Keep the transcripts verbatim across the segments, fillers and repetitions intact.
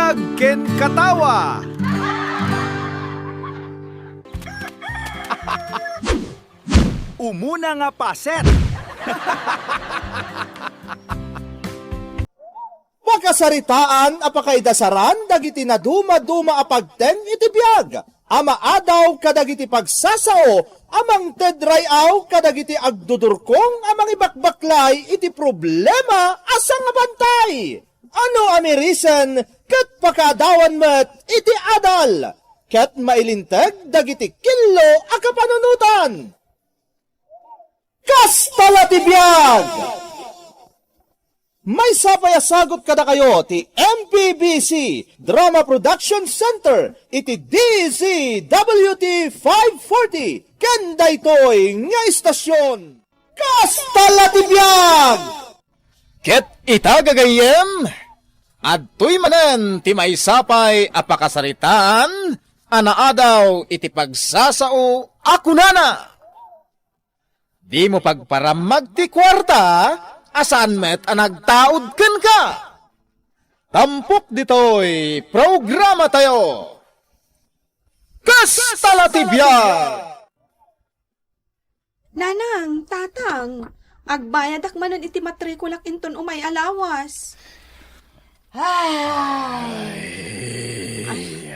Agken katawa. Umuna nga paset. Pakasaritaan a pakaidasaran dagiti nadumaduma a pagteng iti biag a maadaw kadagiti pagsasao a mangted ray-aw kadagiti agdudurkong a mangibakbaklay iti problema a sangabantay. Ano a mirisen ket pakaadawan met iti adal ket mailinteg dagiti killo a kapanunotan. Kasta la ti biag! Maysa pay a sagut kadakayo ti M P B C Drama Production Center iti D Z W T five forty ken daytoy nga istasyon. Kasta la ti biag! Ket ita, gagayyem, adtoy manen ti maysa pay a pakasaritaan a naadaw iti pagsasao a kunana, "Dimo pagparammag ti kuarta a saan met a nagtaud kenka." Tampok ditoy programatayo. Kasta la ti biag! Nanang, tatang, agbayadak manen iti matrikulak inton umay a lawas. Ay. Ay.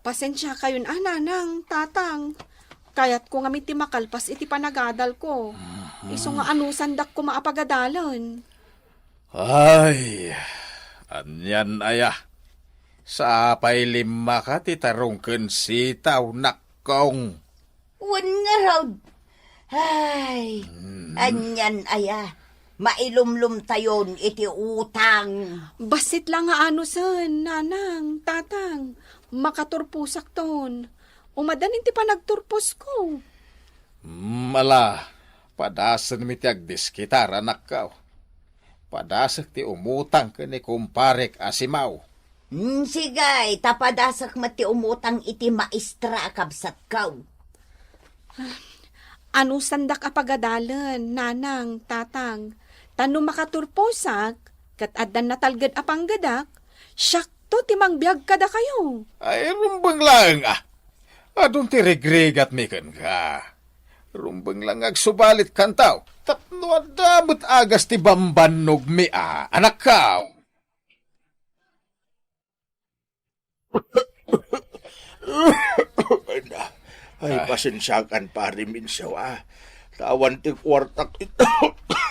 Pasensiakayon a, nanang, tatang. Kayatko ngamin ti makalpas iti panagadalko. Mhm. Isu nga anusandak koma a pagadalen. Ay, anian aya? Sapay limmaka ti tarong ken sitaw, nakkong. Wen ngarud. Ay, Mm. anian aya? Mailumlomtayon iti utang. Bassit la nga anusen, nanang, tatang. Makaturposakton. Umadan iti panagturposko. Mm, ala, padasenmi ti agdiskitar, anakko. Padasek ti umutang ken ni kumparek a si Mau. Mm, sige, ta padasek met ti umutang iti maestra a kabsatko. Anusandak a pagadalen, nanang, tatang, ta no makaturposak, ket addan natalged a panggedak, siakto ti mangbiag kadakayo. Ay, rumbeng laeng, a. Adun ti rigrigatmi kenka. Rumbeng laeng nga agsubalitkanto. Tapno adda met agas ti bambannogmi, a, anakko. Ay, na. Ay, Ah. pasensiakan, Pare Mincio, a. Ta awan ti kuartak ita.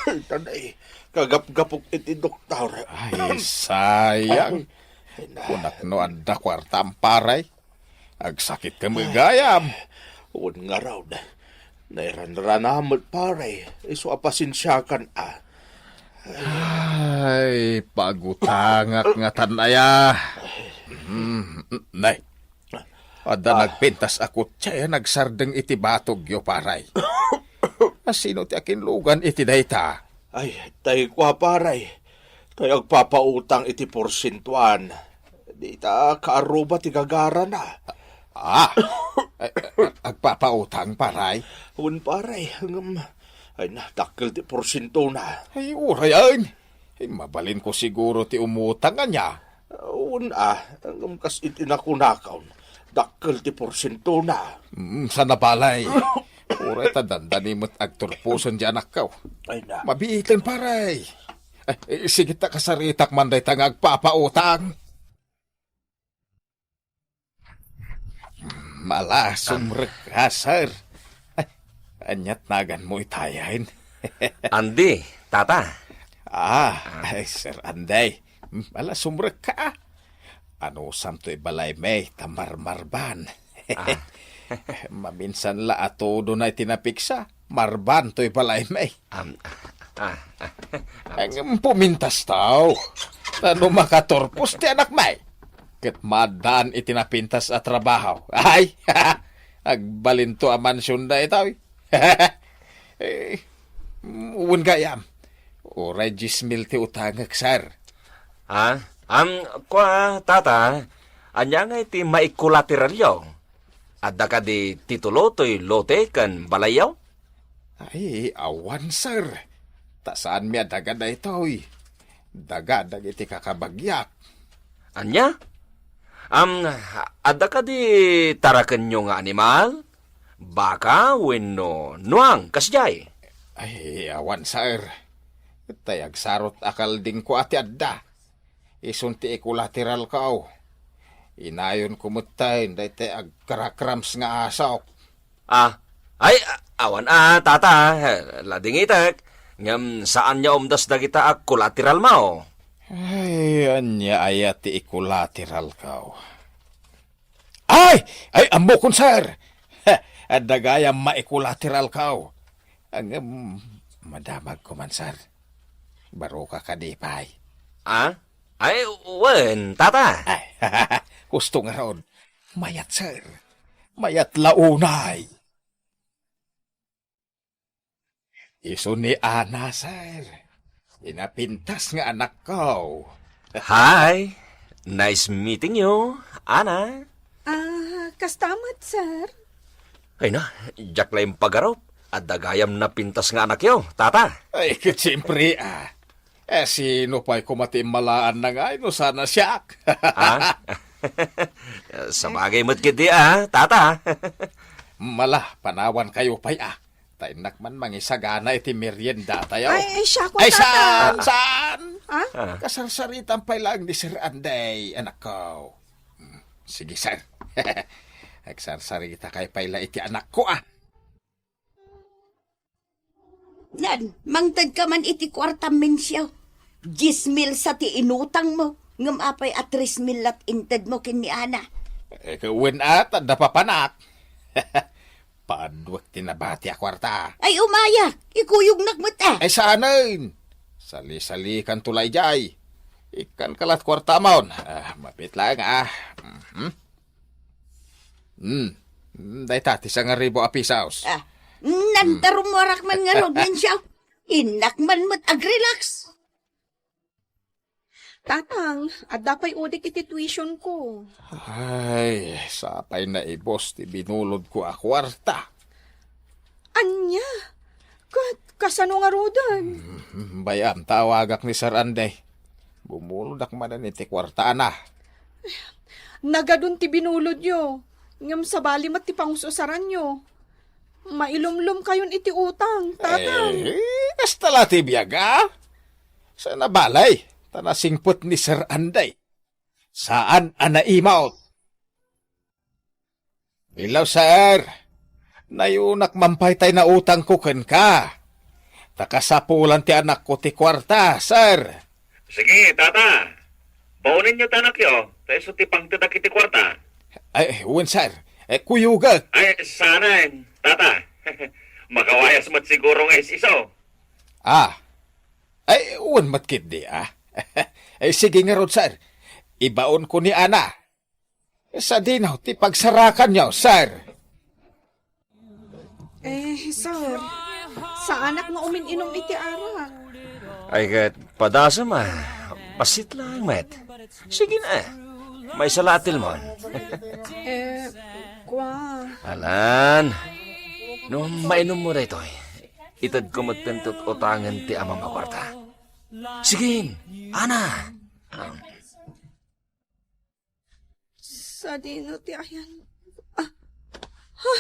Ita na, e. Kagapgapok iti doktor. Ay, sayang. Ay, na. Kunak no adda kuartam, pare. Agsakit ka met gayam. Wen ngarud. Nairanrana met, pare. Isu a pasensiakan, a. Ay, pagutangak ngatan aya. Hmm, nay. Adda Ah. nagpintas a kotse a nagsardeng iti batogyo, pare. Asino ti akinlugan iti dayta? Ay, tay kua, pare. Tay agpapautang iti porsentuan. Dita kaarruba ti gagarana. Ah, eh, eh, agpapautang, pare? Wen, pare. Ngem, ay na, dakkel ti porsentona. Ay, uray, ay. Ay, mabalinko siguro ti umutang ania. Wen, a, ngem kas iti nakunakon, dakkel ti porsentona. Mm, sana balay. Uray ta dandani met agturposen ti anakko. Ay na. Mabiiten, pare. Eh, eh, sige ta kasaritak man dayta nga agpapautang. Ala, sumrek ka, sir. Ay, aniat naganmo itayen? Andy, tata. Ah, ay, Sir Andy. Ala, sumrek ka. Anusam toy balaymi, ta marmarban. Ah. Maminsan la a todo na iti napiksa. Marban toy balaymi. Am, ah, ah, ah. Ngem pumintas tao. Ta no makaturpos ti anakmi, ket maaddaan iti napintas a trabaho. Ay, agbalinto a mansion daytoy. Eh, wen gayam, uray dies mil ti utangek, sir. Ah, am, kua, tata, ania ngay ti maikolateralyo? Adda kadi titulo toy lote ken balayyo? Ay, awan, sir. Ta saanmi a daga daytoy. Daga dagiti kakabagiak. Ania? Am, adda kadi tarakenyo nga animal? Baka wenno nuang, kasdiay? Ay, awan, sir. Tay agsarot a kaldingko a ti adda. Isun ti ikolateralko. Inayonko metten daytoy agkarakrams nga asok. Ah, ay, a-, awan a, tata. Ladingitek. Ngem saan nga umdas dagita a kolateralmo. Ay, ania aya ti ikolateralko? Ay! Ay, ammokon, sir! Adda gayam maikolateralko. Ngem, madamagko man, sir. Baroka kadi pay? Ah? Ay, wen, tata. Ay, husto ngarud. Mayat, sir. Mayat la unay. Isu ni Ana, sir. Ti napintas nga anakko. Hi. Nice meeting you, Ana. Ah, kasta met, sir. Ay na, diak la impagarup. Adda gayam napintas nga anakyo, tata. Ay, ket siyempre, ah. Eh, sino pay koma ti immalaanna nga ay no sana siak? Ha? Sabagay met ketdi, ah, tata. Mala, panawankayo pay, ah. Ta innak man mangisagana iti meriendatayo. Ay, ay, siak, Ay, tata. Saan? Saan? Ah? Ah. Kasarsaritam pay laeng ni Sir Anday, anakko. Hmm, sige, sir. Agsarsaritakay pay la iti anakko, ah. Nan, mangtedka man iti kuartam, Mencio. Dies mil sa ti inutangmo, ngem apay a tres mil lat intedmo ken ni Ana? Eh, wen a, ta adda papanak. Paduek ti nabati a kuarta. Ay, umayak! Ikuyognak met, ah! Ay, saanen! Sali-salikanto la idiay. Ikkanka lat kuartamon. Ah, mapit laeng, ah. Mhm. Hmm. Hmm, dayta ti sangaribu a pisos. Ah, nandarummuarak man ngarud, Mencio. Innak man met agrelax. Tatang, adda pay udik iti tuition ko. Ay, sapay naibus ti binulodko a kuarta. Ania? Ket kasano ngaruden? Hmm, bay-am, tawagak ni Sir Anday. Bumulodak manen iti kuartana. Nagadun ti binulodyo, ngem sabali met ti pangus-usaranyo. Mailumlomkayon iti utang, tatang. Eh, kasta la ti biag, a? Saan a balay, ta nasingpet ni Sir Anday. Saan a naimawt. Hello, sir. Nayunak man pay tay nautangko kenka. Ta kasapulan ti anakko ti kuarta, sir. Sige, tata. Baonenyo ti anakyo, ta isu ti pangtedak iti kuarta. Ay, wen, sir. Eh, kuyogek. Ay, saanen, tata. Makawayas met siguro nga is-isu. Ah. Ay, wen met ketdi, ah. Ay, sige ngarud, sir. Ibaonko ni Ana. Sadino ti pagsarakanyo, sir? Eh, sir, saanak nga umin-inum iti arak. Ay, ket padasem a. Bassit laeng met. Sige na. Maysa la a tilmon. Eh, kua. Alan, no mainummo daytoy, itedko metten ti ut-utangen ti amam a kuarta. Sige, Ana. Sadino ti ayan? Ah, ha?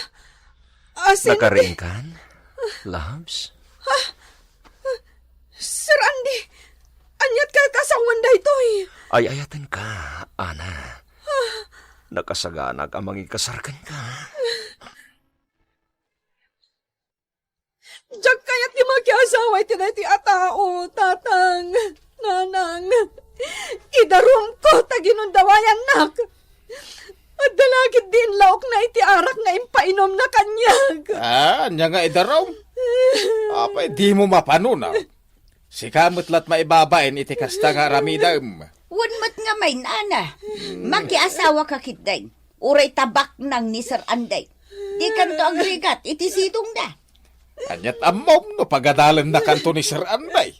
Asin ti Nakaringkan, loves? Sir Andy, aniat ka kasawan daytoy? Ay-ayatenka, Ana. Nakasaganak a mangikasar kenka. Diak kayat ti makiasawa iti daytoy a tao, tatang, nanang. Idarumko ta ginundawayannak. Adda la ketdi inlaokna iti arak nga impainumna kaniak. Ah, ania nga idarum? Apay, dimo mapanuna. Sika met lat maibabain iti kasta nga aramidem. Wen met nga mainana. Makiasawa ka ketdin. Uray ta baknang ni Sir Anday. Dikanto agrigat iti sidongda. Aniat ammom no pagadalennakanto ni Sir Anday?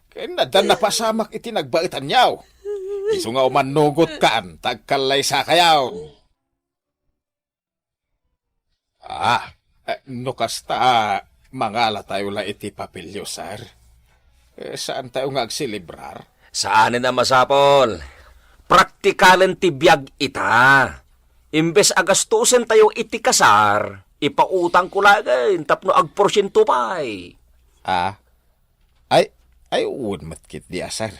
Ken addan napasamak iti nagbaetanyo. Isu nga umannugotkan, ta agkallaysakayo. Ah, eh, no kasta, mangalatayo la iti papelyo, sir. Eh, saantayo nga agselebrar? Saanen a masapul. Praktikalen ti biag ita. Imbes a gastusentayo iti kasar, ipautangko laeng tapno agporsiento pay. Ah, ay, ay, wen met ketdi a, sir.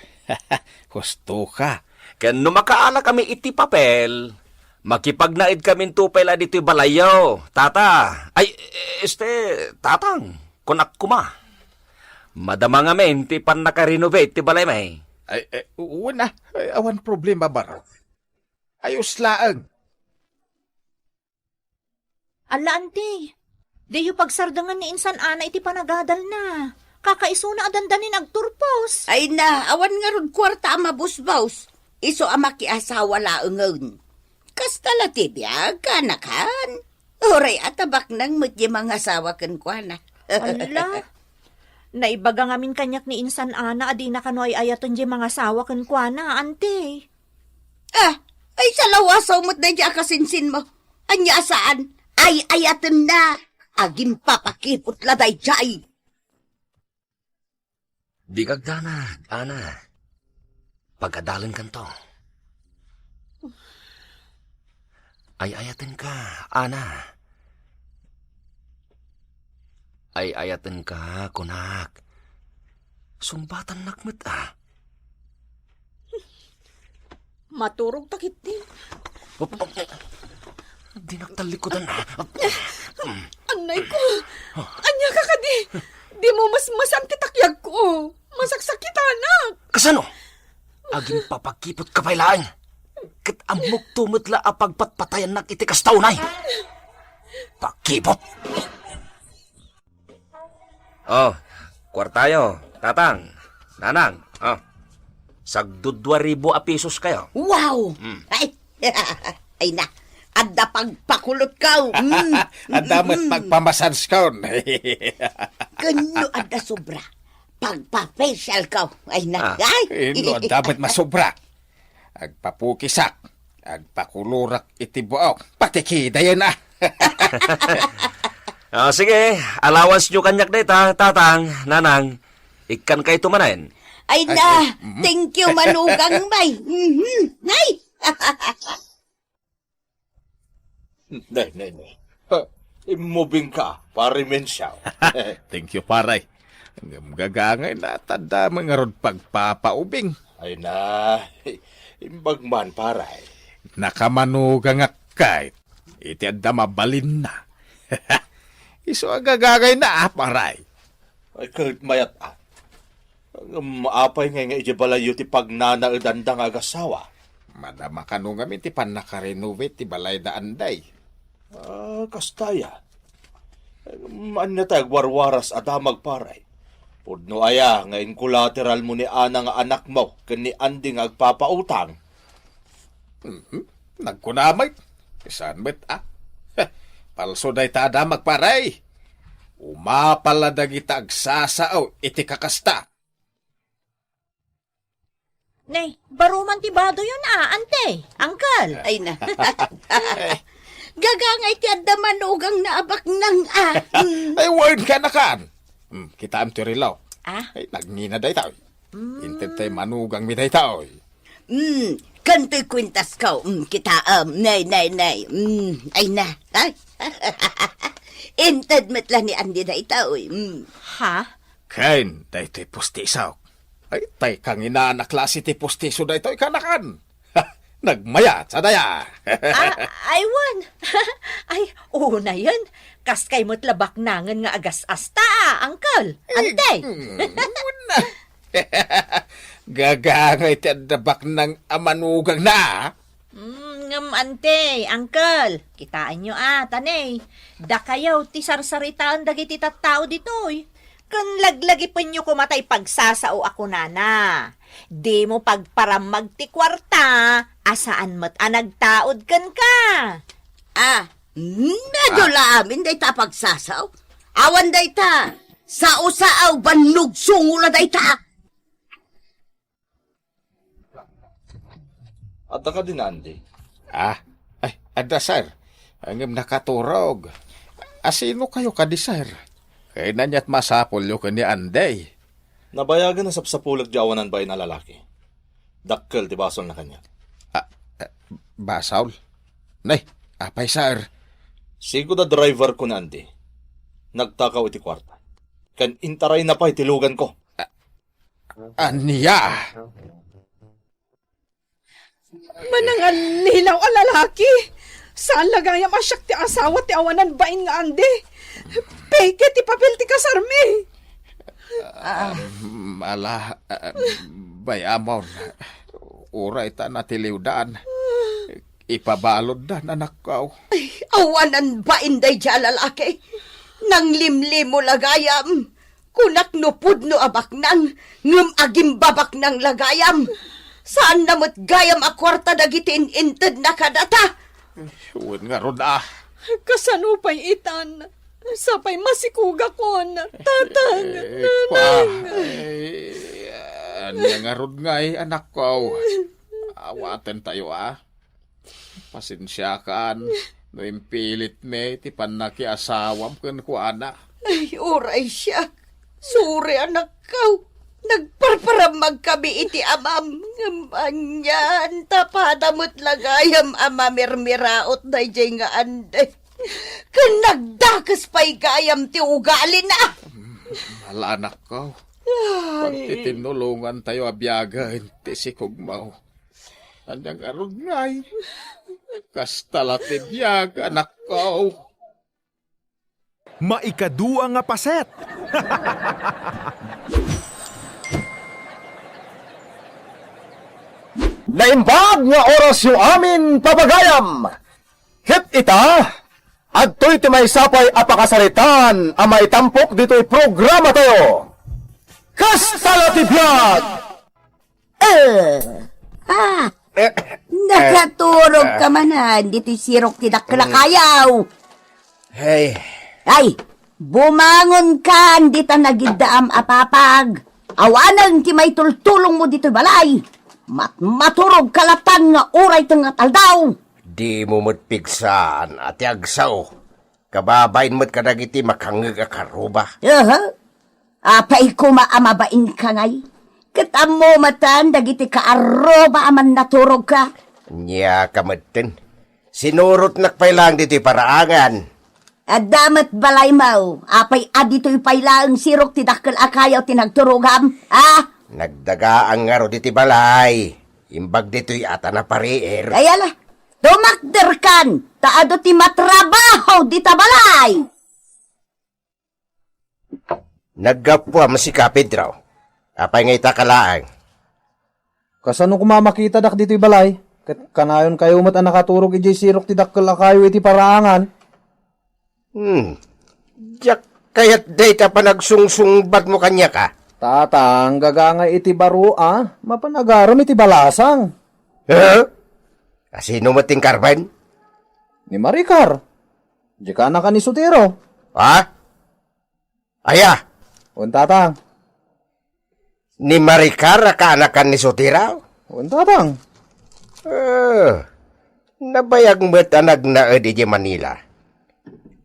Husto ka. Ken no makaalakami iti papel, makipagnaedkaminto pay la ditoy balayyo, tata. Ay, este, tatang, kunak koma. Madama ngamin ti pannaka-renovate ti balaymi. Ay, ay, wen a. Ay, awan problema, Baro. Ayos laeng. Alla, anti. Diyo pagsardengen ni insan Ana iti panagadalna. Kakaisuna a dandanin agturpos. Ay na, awan ngarud kuarta a mabusbos. Isu a makiasawa laengen. Kasta la ti biag, kanakan. Uray a tabaknang met diay mangasawa kenkuana. Alla. Naibaga ngamin kaniak ni insan Ana a dina kano ay-ayaten diay mangasawa kenkuana, anti. Ah, ay salawasaw met daydiay a kasinsinmo. Ania a saan? Ay-ayatenna. Agimpapakipot la daydiay. Di kagdanag, Ana. Pagadalenkanto. Ay-ayatenka, Ana. Ay-ayatenka, kunak. Sungbatannak met, a. Maturog ta ketdi. Op, op, op. Dinak tallikudan, a. Annay ko. Ania ka kadi? Dimo masmasan ti takyag ko. Masaksakitanak. Kasano? Agimpapakipot ka pay laeng. Ket ammokto met la a pagpatpatayannak iti kasta unay. Pakipot. Oh, kuartayo, tatang, nanang, oh. Sagdudua ribu a pesos kayo. Wow! Mm. Ay, ay na, adda pagpakulotko. Mm. Adda met Mm. pagpamasanskon. Ken no adda sobra, pagpa-facialko. Ay na, Ah. Ay. Eh, no adda met masobra. Agpapukisak, agpakulorak iti buok, pati kidayen a. Ah, sige, allowance nyo kaniak dayta, tatang, nanang. Ikkan kayto manen. Ay Ay, na, ay, mm. Thank you, manugang, bay. Mhm. Ay! Nay, nay, nay. Ha, immubing ka, Pare Mensiaw. Thank you, pare. Ngem gagangay na, tadda mangarod pagpapaubing. Ay na, imbag man, pare. Nakamanugangak kay iti adda mabalinna. Isu a gagangay na, ah, pare. Ay, ket mayat, a. Ngem apay ngay nga idiay balayyo ti pagnanaedanda nga agasawa? Madama kano ngamin ti pannaka-renovate ti balayda, Anday. Ah, kasta aya. Ngem ania tay agwarwaras a damag, pare? Pudno aya nga inkolateralmo ni Ana nga anakmo ken ni Andy nga agpapautang? Mhm. Nagkuna met. Saan met, a? Palso dayta a damag, pare. Umapal a dagita agsasao iti kakasta. Nay, baro man ti badoyon a, ante, uncle. Ay na. Gagangay ti adda manugangna a baknang a. Mm. Ay, wen, kanakan. Mm, kitaem ti relo. Ah? Ay, nagngina dayta. Mm. Inted tay manugangmi dayta, oy. Mm, kantoy kuentasko. Mm, kitaem. Nay, nay, nay. Mm, ay na. Ay. Inted met la ni Andy dayta, oy. Mm. Ha? Ken, daytoy pustisok. Ay, tay kanginanak la a siti pustiso daytoy, kanakan. Nagmayat, sadaya. Ah, ay, wen. Ay, unayen. Kaskay met la baknangen nga agas-asta, a, uncle. Ante. Mm, una. Gagangay ti adda baknang a manugangna, a. Mm, ngem ante, uncle, kitaenyo a, tanay, dakayo ti sarsaritaen dagiti tattao ditoy. Ken laglagipenyo koma tay pagsasao a kunana, "Dimo pagparammag ti kuarta a saan met a nagtaud kenka." Ah, mm, nadula amin dayta a pagsasao. Awan dayta, sao-sao, bannog sungo la dayta. Adda kadi ni Andy? Ah, ay, adda, sir. Ngem nakaturog. Asino kayo kadi, sir? Kay naniat masapulyo ken ni Andy. Nabayagan a sapsapulek di awanan bain a lalaki. Dakkel ti basolna kaniak. Basol. Nay, apay, sir? Sigud a driver ko na, Andy. Nagtakaw iti kuarta. Ken intarayna pay ti luganko. Ania? Manangallilaw a lalaki! Saan la gayam a siak ti asawa ti awanan bain nga Andy. Peke ti papel ti kasarmi. Ah, ala, ah, bay-amon. Uray ta natiliwdan. Ipabaluddan, anakko. Ay, awanan bain daydiay a lalaki. Nanglimlimo la gayam. Kunak no pudno a baknang, ngem agimbabaknang la gayam. Saanna met gayam a kuarta dagiti in-intedna kadata. Wen ngarud a. Kasano pay itan? Sapay masikugakon, tatang, eh, nanang. Pa, eh, ania ngarud ngay, anakko? Awatentayo, a. Pasensiakan no impilitmi ti pannakiasawam kenkuana. Ay, uray siak. Sorry, anakko. Nagparparamagkami iti amam. Ngem anian, ta pada met la gayam a mamirmiraot daydiay nga Andy. Ken nagdakes pay gayam ti ugalina. Ala, anakko. Ay. Pagtitinnulongantayo a biagen ti sikugmo. Ania ngarud ngay? Kasta la ti biag, anakko. Maikadua nga paset. Naimbag nga orasyo amin, pagayam. Ket ita, adtoy ti maysa pay a pakasaritaan a maitampok ditoy programatayo. Kasta la ti biag! Eh. Ah! Eh, nakaturog eh, ka manen ditoy sirok ti dakkel a kayaw. Hey. Ay, bumangonkan dita nagiddaam a papag. Awanen ti maitultulongmo ditoy balay. Mat-, maturog ka latan nga uray tengnga ti aldaw. Dimo met pigsaan a ti agsao. Kababain met kadagiti makangngeg a kaarruba. Aha. Apay koma a mabainka ngay? Ket ammo metten dagiti kaarruba a mannaturogka. Ania ka metten? Sinurotnak pay laeng ditoy paraangan. Adda met balaymo. Apay a ditoy pay laeng sirok ti dakkel a kayaw ti nagturogam, a? Nagdagaang ngarud iti balay. Imbag ditoy a ta napariir. Ay, ala, tumakderkan, ta adu ti matrabaho dita balay. Naggapuam sika, Pedro. Apay nga ita ka laeng? Kasano koma makitadak ditoy balay? Ket kanayonkayo met a nakaturog idiay sirok ti dakkel a kayo iti paraangan. Hmm. Diak kayat dayta panagsungsungbatmo kaniak, a. Tatang, gagangay iti baro, a. Mapan agarem iti balasang. Huh? Asino met ti inkarben? Ni Maricar. Diay kaanakan ni Sotero. Ha? Aya? Wen, Tatang. Ni Maricar a kaanakan ni Sotero? Wen, Tatang. Eh, nabayag met a nagnaed idiay Manila.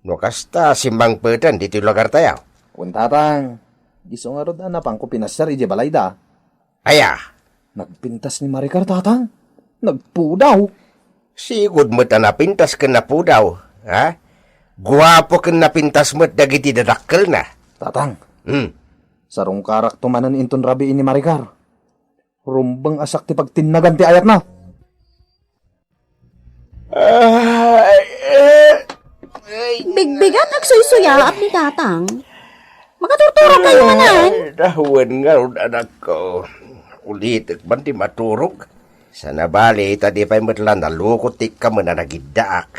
No kasta, simmangpeten ditoy lugartayo. Wen, Tatang. Isu ngarud a napanko pinasiar idiay balayda. Aya? Nagpintas ni Maricar, Tatang. Nagpudaw. Sigud met a napintas ken napudaw, ha? Guapo ken napintas met dagiti dadakkelna. Tatang. Hmm. Sarungkarakto manen inton rabii ni Maricar. Rumbeng a siak ti pagtinnagan ti ayatna. Ay, eh, ay. Bigbigat agsuysuyaat ni Tatang. Makaturturog kayo manen. Ay, dawen ngarud, anakko. Ulitek man ti maturog. Sana bali, ta di pay met la nalukot ti ikkamen a nagiddaak.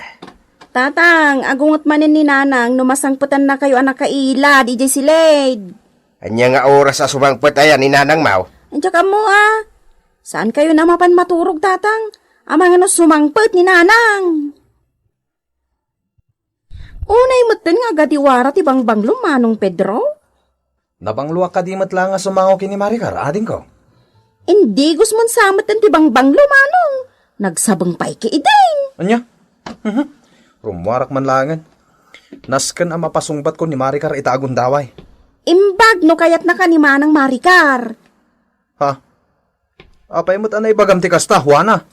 Tatang, agunget manen ni Nanang no masangpetanna kayo a nakailad idiay silid. Ania nga oras a sumangpet aya ni Nanang, maw? Diak ammo, a. Saan kayo na mapan maturog, Tatang? Amangan no sumangpet ni Nanang. Unay metten nga agadiwara ti bangbanglo, Manong Pedro? Nabangloak kadi met la nga sumango ken ni Maricar, adingko. Indigos mon sa metten ti bangbanglo, Manong. Nagsabeng pay ki idin. Ania? Mhm. Rummuarak man laengen. Nasken a mapasungbatko ni Maricar ita a gundaway. Imbag no kayatnaka ni Manang Maricar. Ha? Apay met a naibagam ti kasta, Juana?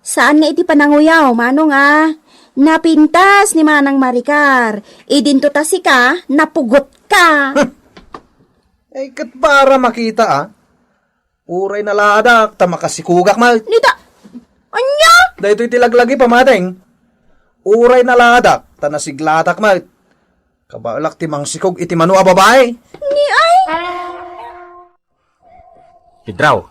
Saan nga iti pananguyaw, manong a. Napintas ni Manang Maricar. Idinto ta sika, napugotka. Eh, ket para makita, a. Uray nalaadak, ta makasikugak met. Nita, anya? Daytoy ti laglagi, pamateng. Uray nalaadak, ta nasiglatak met. Kabaelak ti mangsikog iti mano a babai. Ni ay? Pedro,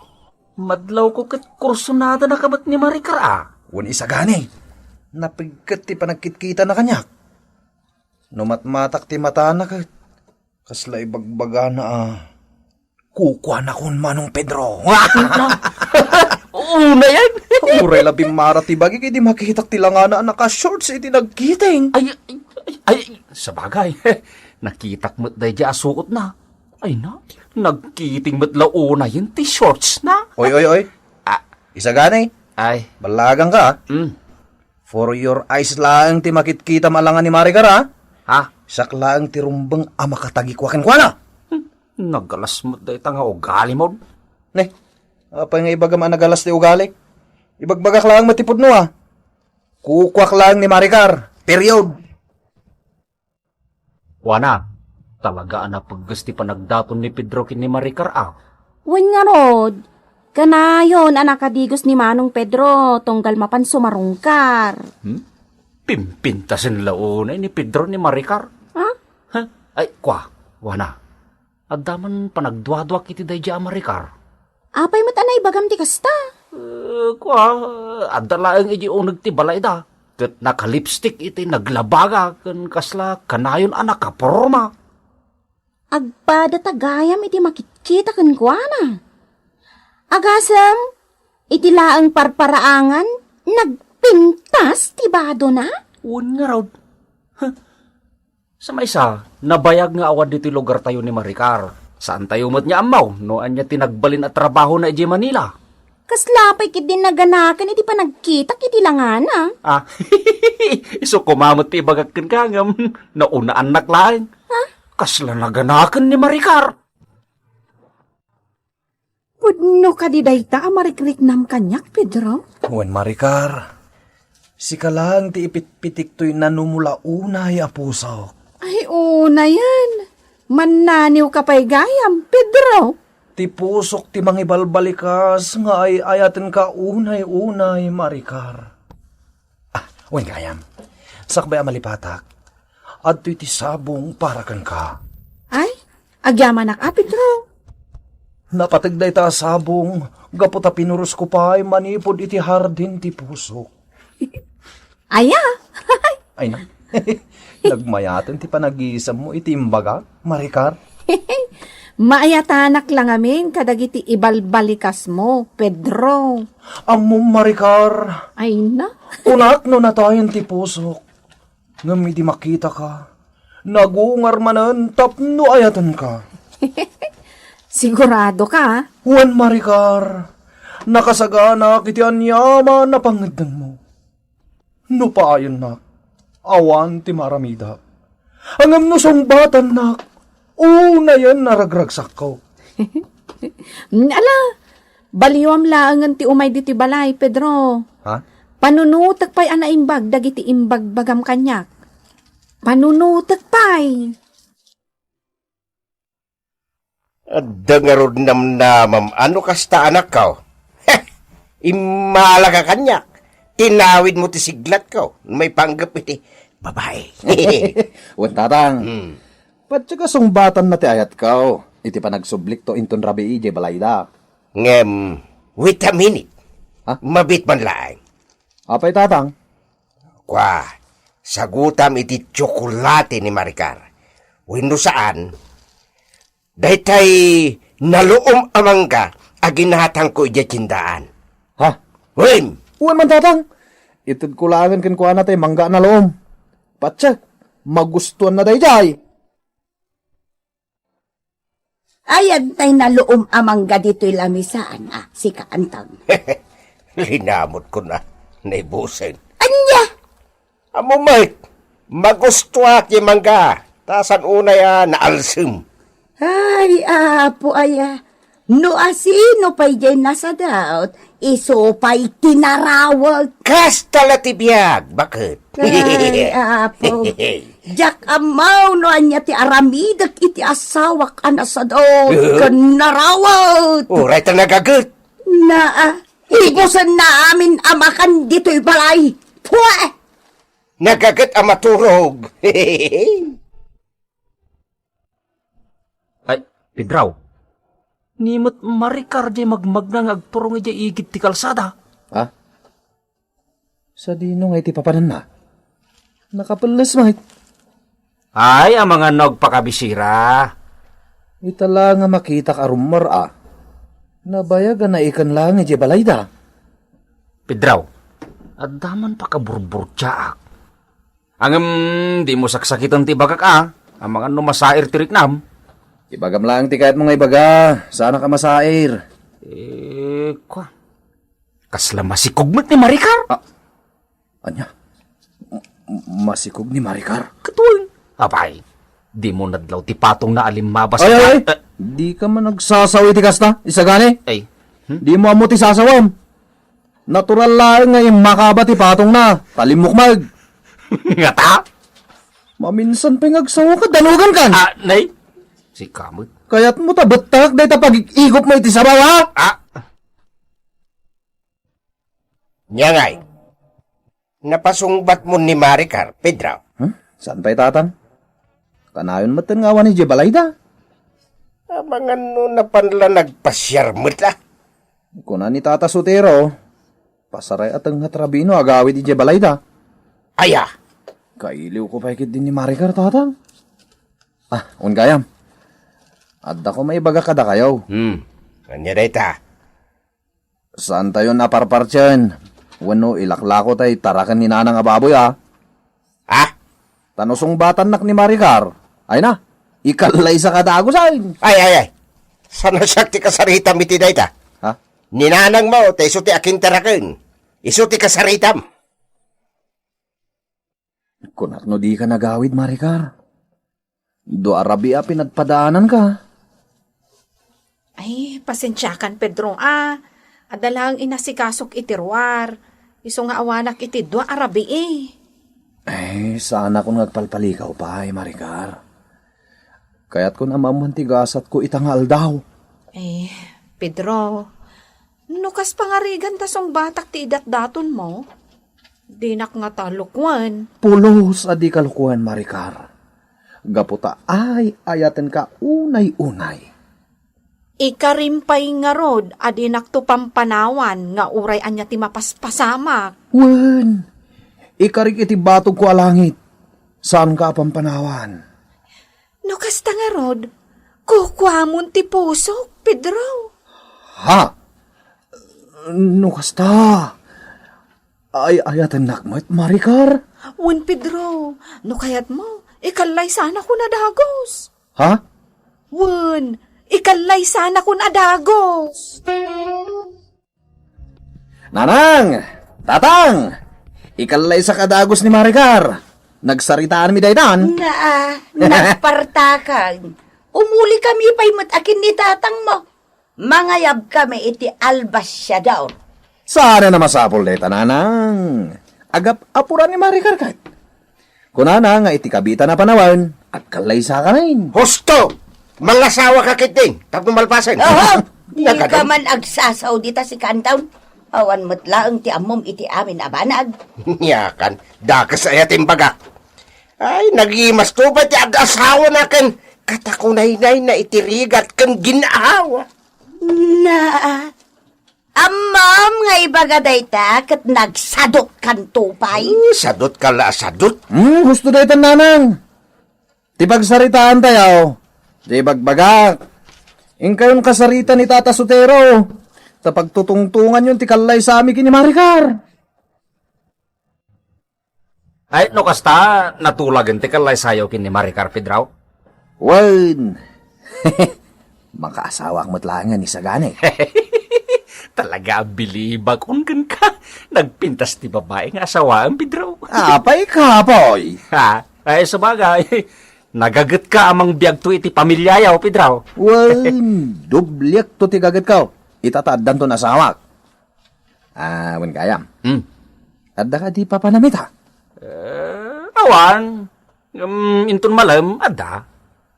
madlawko ket kursunada na ka met ni Maricar, a. Wen isagani, napigket ti panagkitkitana kaniak. No matmatak ti matana ket, kasla ibagbagana a, kukuanakon Manong Pedro. Unayen. Uray la bimmara ti bagik idi makitak ti langana a naka-shorts iti nagkiting. Ay, ay, ay, ay, sabagay. Nakitak met daydiay a suotna. Ay na, nagkiting met la unayen ti shortsna. Oy, oy, oy. Ah. Isagani. Ay. Ballagangka, a. Mm. For your eyes laeng ti makitkitam a langa ni Maricar, a. Ha? Siak laeng ti rumbeng a makatagikua kenkuana. Hmm, nagalas met dayta nga ugalimon. Ne, apay nga ibagam a nagalas ti ugali? Ibagbagak laeng met ti pudno, a. Kukuak laeng ni Maricar. Period. Kuana, talaga a napegges ti panagdaton ni Pedro ken ni Maricar, a. Wen ngarud, kanayon a nakadigos ni Manong Pedro tunggal mapan sumarungkar. Hmm? Pimpintasen la unay ni Pedro ni Maricar. Ha? Ha? Ay, kua, kuana. Adda man panagduaduak iti daydiay a Maricar. Apay met a naibagam ti kasta? Eh, kua, adda laeng iti uneg ti balayda. Ket nakalipstick iti naglabaga ken kasla kanayon a nakaporma. Agpada ta gayam iti makitkita kenkuana. Agasem, iti laeng parparaangan, nagpintas ti badona? Wen ngarud. Huh. Sa maysa, nabayag nga awan ditoy lugartayo ni Maricar. Saantayo met nga ammo no ania ti nagbalin a trabahona idiay Manila. Kasla pay ketdi naganakan iti panagkitak iti langana. Ah, isu koma met ti ibagak kenka ngem naunaannak laeng. Ha? Kasla naganakan ni Maricar. Pudno kadi dayta a marikriknam kaniak, Pedro? Wen, Maricar. Sika laeng ti ipitpitik toy nanumula unay a pusok. Ay, unayen. Mannaniwka pay gayam, Pedro. Ti pusok ti mangibalbalikas nga ay-ayatenka unay-unay, Maricar. Ah, wen gayam. Sakbay a malipatak, adtoy ti sabong para kenka. Ay, agyamanak a, Pedro. Napateg dayta a sabong gapu ta pinurosko pay manipud iti hardin ti pusok. Aya? Ay na. Nagmayaten ti panagisemmo iti imbagak, Maricar. Maayatanak la ngamin kadagiti ibalbalikasmo, Pedro. Ammom, Maricar. Ay na. Kunak no natayen ti pusok. Ngem idi makitaka, nagungar manen tapno ayatenka. Siguradoka? Wen, Maricar. Nakasaganak iti aniaman a pangngeddengmo. No paayennak, awan ti maaramidak. Ngem no sungbatannak, unayen a ragragsakko. Ala, baliwam laengen ti umay ditoy balay, Pedro. Ha? Panunotek pay a naimbag dagiti imbagbagam kaniak. Panunotek pay. Adda ngarud namnamam a no kasta, anakko. Heh! Immalaka kaniak. Tinawidmo ti siglatko. Maipanggep iti babae. Wen, Tatang. Hmm. Patse ka sungbatanna ti ayatko iti panagsublikto inton rabii idiay balayda. Ngem, wait a minute. Ha? Mabiit man laeng. Apay, Tatang? Kua, sagutam iti tsokolate ni Maricar. Wenno saan, daytay naluom a mangga a ginatangko idiay tiendaan. Ha? Wen! Wen man, Tatang. Itedko laengen kenkuana tay mangga a naluom. Patse, magustuanna daydiay. Ay, adtay naluom a mangga ditoy lamisaan, a, sika, Antang. Linamutko na, naibusen. Ania? Ammom met, magustuak ti mangga, ta saan unay a naalsem. Ay, apo aya, No asino pay diay nasadut, isu pay ti narawag. Kasta la ti biag, baket. Ay, apo. Diak ammo no ania ti aramidek iti asawak a nasadut Eh? ken narawag. Uray ta nagaget. Naa, ibusenna amin a makan ditoy balay. Pue! Nagaget a maturog. Ay, Pedro. Ni met Maricar diay magmagna nga agturong idiay igid ti kalsada. Ha? Sadino nga iti papananna? Nakapelles met. Ay, amangan no agpakabisira. Ita la nga makitak a rumor a. Nabayag a naikan laeng idiay balayda. Pedro, adda man pakaburburtiaak. Ngem, dimo saksakiten ti ibagak a, amangan no masair ti riknam. Ibagam laeng ti kayatmo nga ibaga, saanak a masair. Eh, kwa. Kasla masikog met ni Maricar. Ah, ania? M-, masikog ni Maricar? Katon. Apay, dimo nadlaw ti patongna a limmabas. Ay, ay, ay. Eh. Dika man agsasaw iti kasta, isagani? Ay. Hmm? Dimo ammo ti sasawam. Natural laeng nga immakaba ti patongna, ta limmukmeg. Ngata? Maminsan pay nga agsawa ka, danugan kan. Ah, nay? Sika met. Kayatmo ta bettak dayta pagig-igopmo iti sabaw, ha? Ah. Nia ngay, napasungbatmo ni Maricar, Pedro? Huh? Saan pay, Tatang? Kanayon metten nga awan idiay balayda. Amangan no napan la nagpasiar met la. Kuna ni Tata Sotero, pasaray a tengnga ti rabii no agawid idiay balayda. Aya? Kailiwko pay ketdi ni Maricar, Tatang. Ah, wen gayam. Addako maibaga kadakayo. Hmm. Ania dayta? Saantayon a parpartien wenno ilaklako tay taraken ni Nanang a baboy, a? Ah? Ta no sungbatannak ni Maricar, ay na, ikallaysaka a dagusen. Ay, ay, ay. Saan a siak ti kasaritam iti dayta? Ha? Ni Nanangmo, ta isu ti akintaraken. Isu ti kasaritam. Kunak no dika nagawid, Maricar. Dua a rabii a pinadpadaananka. Ay, pasensiakan, Pedro, a. Adda laeng inasikasok iti ruar. Isu nga awanak iti dua a rabii. Ay, saanakon nga agpalpalikaw pay, Maricar. Kayatkon a maammoan ti gasatko ita nga aldaw. Eh, Pedro, no kas pangarigan ta sungbatak ti idatdatonmo, dinak ngata lukuen. Pulos a dika lukuen, Maricar. Gapu ta ay-ayatenka unay-unay. Ikarim pay ngarud a dinakto pampanawan nga uray ania ti mapaspasamak. Wen, ikarik iti batogko a langit, saanka a pampanawan. No kasta ngarud, kukuamon ti pusok, Pedro. Ha? No kasta, ay-ayatennak met, Maricar? Wen, Pedro, no kayatmo, ikallaysanakon a dagus. Ha? Wen, ikallaysanakon a dagus. Nanang! Tatang! Ikallaysak a dagus ni Maricar. Nagsaritaanmi daytan. Naa, nagpartakan. Umuli kami pay met akin ni tatangmo. Mangayab kami iti albasiador. Saan a masapul dayta, Nanang. Agap-apuran ni Maricar ket. Kunana nga iti kabiitan a panawen, agkallaysaka ngamin. Husto! Mangasawa ka ketdin, tapno malpasen. Oho, dika man agsasaw dita, sika, Anton. Awan met laeng ti ammom iti amin a banag. Niakan, dakes aya ti imbagak. Ay, nagimasto pay ti ag-asawana ken katakunaynayna iti rigat ken gin-awa. Naa, ammom nga ibaga dayta ket nagsadutkanto pay. Hmm, sadut ka la, sadut. Hmm, husto dayta, Nanang. Ti pagsaritaantayo, ti ibagbagak. Inkayon kasarita ni Tata Sotero, ta pagtutungtonganyon ti kallaysami ken ni Maricar. Ay, no kasta, natulagen ti kallaysayo ken ni Maricar, Pedro? Wen, makaasawak met laengen isagani. Talaga a bilibakon kenka. Nagpintas ti babai nga asawaem, Pedro. Apay, kapoy? Ha? Ay, sabagay. Nagagetka a mangbiagto iti pamiliayo, Pedro. Wen, dobliakto ti gagetko. Ita ta addanton asawak. Ah, wen gayam. Hmm. Adda kadi papanam ita? Eh, awan. Ngem inton malem, adda.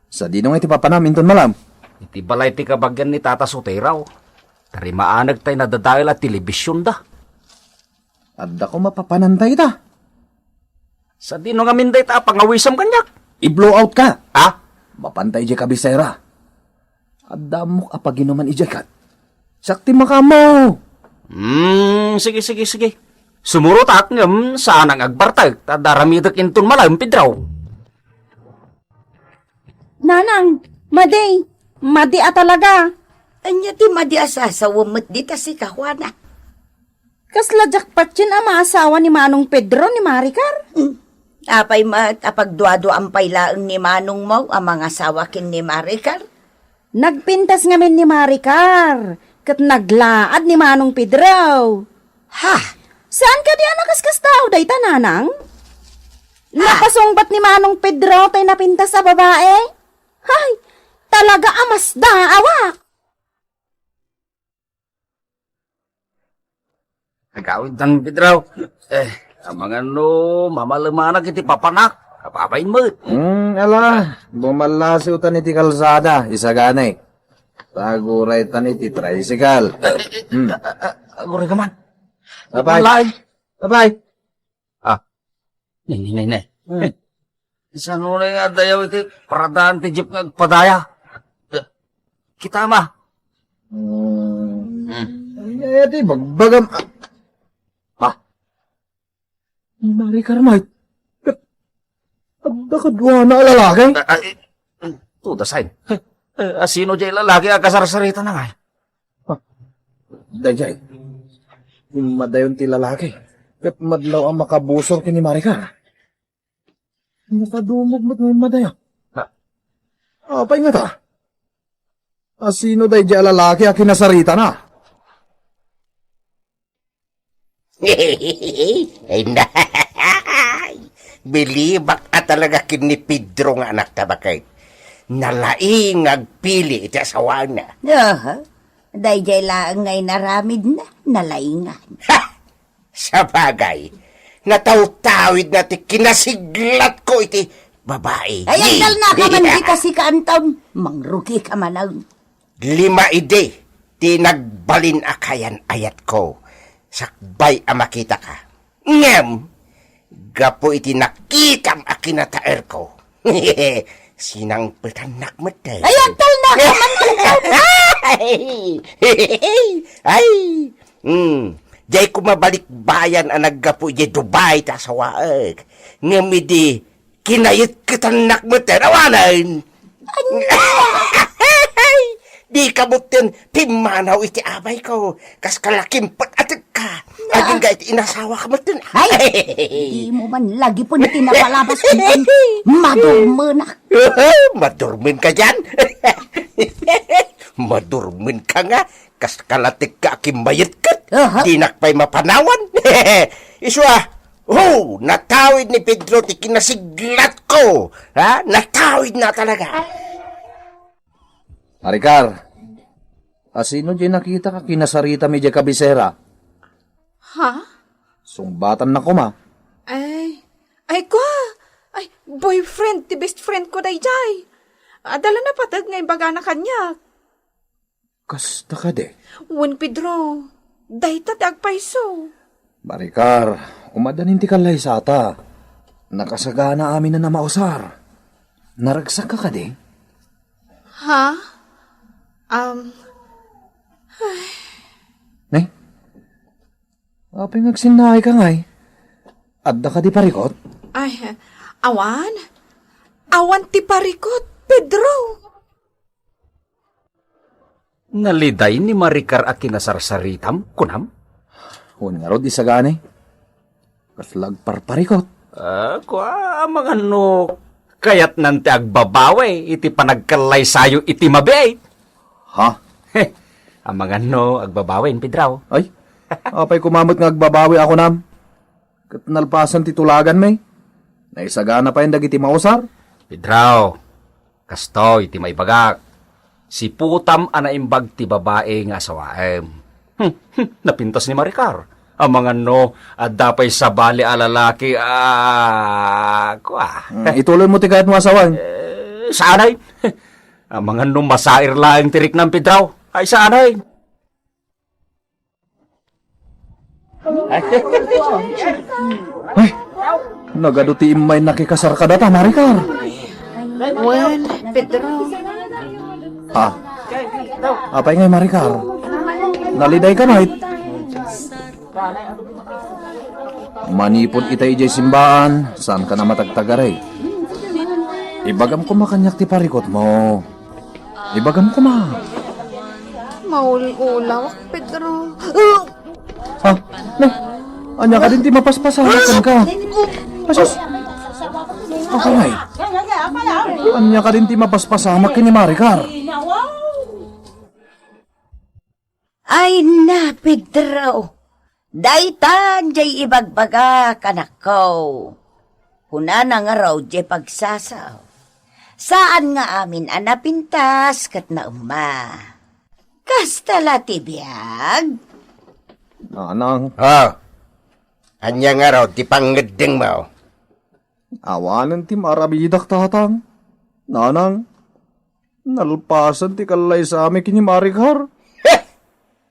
Sadino nga iti papanam inton malem? Iti balay ti kabagian ni Tata Sotero. Tarimaaneg tay nadadael a telebisionda. Adda koma papananta ita? Sadino ngamin dayta a pangawisam kaniak? I-blow out ka. Ha? Mapanta idiay kabisera. Adda ammok a paginuman idiay kat. Siak ti makaammo. Hmm, sige, sige, sige. Sumurotak ngem saan nga agbartek ta adda aramidek inton malem, Pedro. Nanang, madi, madi a talaga. Ania ti madi a sasawem met dita sika, Juana? Kasla jackpot yen a maasawa ni Manong Pedro ni Maricar. Hmm. Apay met a pagduaduaam pay laeng ni manongmo a mangasawa ken ni Maricar? Nagpintas ngamin ni Maricar, ket naglaad ni Manong Pedro. Ha? Saan kadi a nakaskastao dayta, Nanang? Ah. Napasungbat ni Manong Pedro tay napintas a babae? Hay, talaga a masdaawak! Agawidtan, Pedro. Eh, amangan no mamalemanak iti papanak. Apapain met. Hmm, ala, bumallasiwtan iti kalsada, isagani. Taguraytan iti tricycle. Hmm. Aguray ka man. Bye-bye. Laeng. Bye-bye. Ah. Ne, ne, ne, ne. Hmm. Saan unay nga adayaw iti paradaan ti jeep nga agpadaya? Kita, ma. Hmm. Hmm. Ay, ay, iti bagbagam. Ah. Ha? Ni Maricar met. Adda kaduana a lalaki? Ah, ah, eh, tuda, sign. Eh, eh, asino diay lalaki a kasarsaritana ngay? Ah, daydiay. Immadayon ti lalaki. Ket madlaw a makabusor ken ni Maricar. Nakadumog met nga immadayon. Ha? Apay ngata? Asino daydiay a lalaki a kinasaritana? Ay, nay! Bilibak a talaga ken ni Pedro nga anak ta baket. Nalaing nga agpili iti asawana. Aha. Daydiay laeng nga inaramidna, nalaingan. Ha! Sabagay, natawtawidna ti kinasiglatko iti babai. Ay, agtalnaka man dita sika, Anton. Mangrugika manen. Lima idi ti nagbalin a kayan-ayatko sakbay a makitaka. Ngem, gapu iti nakitam a kinataerko, sinangpetannak metten. Ay, agtalnaka man. Ay, ay, hmm, diay ko mabalikbayan a naggapu idiay Dubai ta asawaek. Ngem idi kinayetketannak metten, awanen. Dika metten pimmanaw iti abayko, kas kalakimpet a tekka. Agingga iti inasawak metten. Ay, dimo man lagipen ti napalabas, Anton. Madurmenak. Madurmenka diay? Madurmenka nga, kas kalatekka a kimmayetket. Aha. Dinak pay mapanawan. Isu a, oh, natawid ni Pedro ti kinasiglatko. Ha? Natawidna talaga. Maricar, asino diay nakitak a kinasaritam idiay kabisera? Ha? Sungbatannak koma. Ay, ay, kua! Ay, boyfriend ti best friend ko daydiay. Adda la napateg nga imbagana kaniak. Kasta kadi? Wen, Pedro, dayta ti agpayso. Maricar, umaddanin ti kallaysata. Nakasagana amin a namausar. Naragsakka kadi? Ha? Um, Ne? Apay nga agsinnaayka ngay? Adda kadi parikut? Ay, awan. Awan ti parikut, Pedro. Naliday ni Maricar a kinasarsaritam, kunam? Wen ngarud, isagani. Kasla agparparikut. Ah, kua, amangan no kayatnan ti agbabawi iti panagkallaysayo iti mabiit. Ha? He, amangan no agbabawi, Pedro. Ay, apay koma met nga agbabawi a kunam? Ket nalpasen ti tulaganmi. Naisagana pay dagiti mausar. Pedro, kastoy ti maibagak. Siputam a naimbag ti babai nga asawaem. Hmm, hmm, napintas ni Maricar. Amangan no, adda pay sabali a lalaki a, kua. Mm, ituloy mo ti kayat mo, asawaem. Eh, saanay. Amangan no masair laeng ti riknam, Pedro. Ay, saanay. Ay, nagadu ti immay nakikasar kadata, Maricar. Wen, Pedro. Ah, apay ngay, Maricar? Naliday ka, mait? Manipud ita idiay simbaan, saan ka na matagtagaray. Ibagam koma kaniak ti parikutmo. Ibagam koma. Maul-ulawak, Pedro. Ha? Ne? Ania kadin ti mapaspasamak kenka? Asus! Apay ngay? Ania kadin ti mapaspasamak ken ni Maricar? Ay na, Pedro. Dayta diay ibagbagak, anakko. Kunana ngarud diay pagsasao. Saan nga amin a napintas ket naemma. Kasta la ti biag? Nanang. Ha? Ania ngarud ti pangngeddengmo? Awanen ti maaramidak, tatang. Nanang, nalpasen ti kallaysami ken ni Maricar. Heh!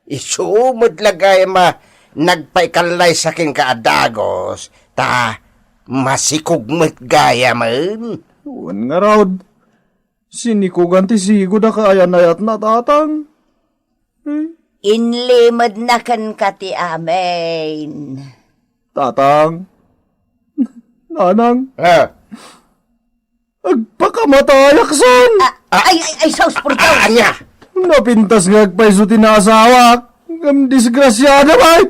Isu met la gayam a nagpaikallaysa kenka a dagus, ta masikog met gayamen. Wen ngarud, sinikogan ti sigud a kaayan-ayatna, tatang. Eh? Inlimedna kenka ti amin. Tatang, nanang. Ah. Agpakamatayakson! Ah, ay, ay, ay, sus, por Dios! Ah, ania? Napintas nga agpayso ti naasawak. Ngem disgrasiada, bay!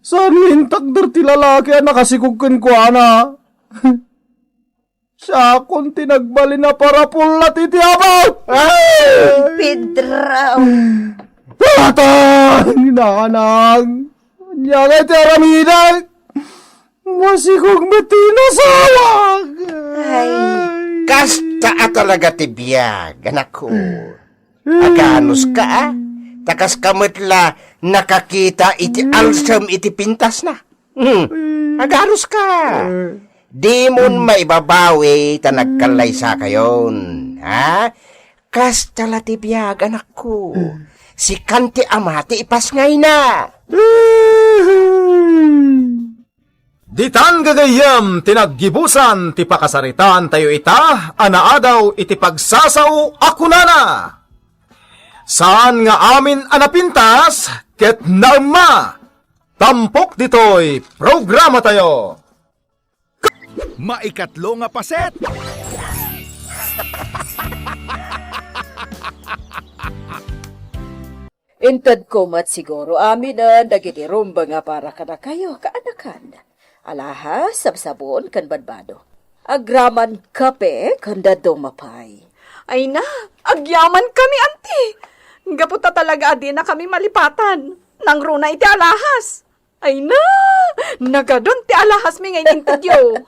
Saan nga intakder ti lalaki a nakasikog kenkuana? Siakon ti nagbalin a parapulat iti abak! Ay! Pedro! Tatang! Nanang! Ania nga iti aramidek? Masikog met ti nasawag! Ay. Kasta a talaga ti biag, anakko. Aganuska, a? Ta kaska met la nakakita iti alsem iti pintasna. Hmm. Aganuska. Dimon maibabawi ta nagkallaysakayon, ha? Kasta la ti biag, anakko. Sikan ti ama ti ipasngayna. Ditan gagayyem ti naggibusan ti pakasaritaantayo ita a naadaw iti pagsasao a kunana, saan nga amin a napintas ket naemma. Tampok ditoy programatayo. Maikatlo nga paset. Intedko met siguro aminen dagiti rumbeng a para kadakayo, kaanakan. Alahas, sabsabon, ken badbado. Agraman kape ken dadduma pay. Ay na, agyamankami, anti. Gapu ta talaga a dinakami malipatan. Nangruna iti alahas. Ay na, nagadun ti alahasmi nga inintedyo.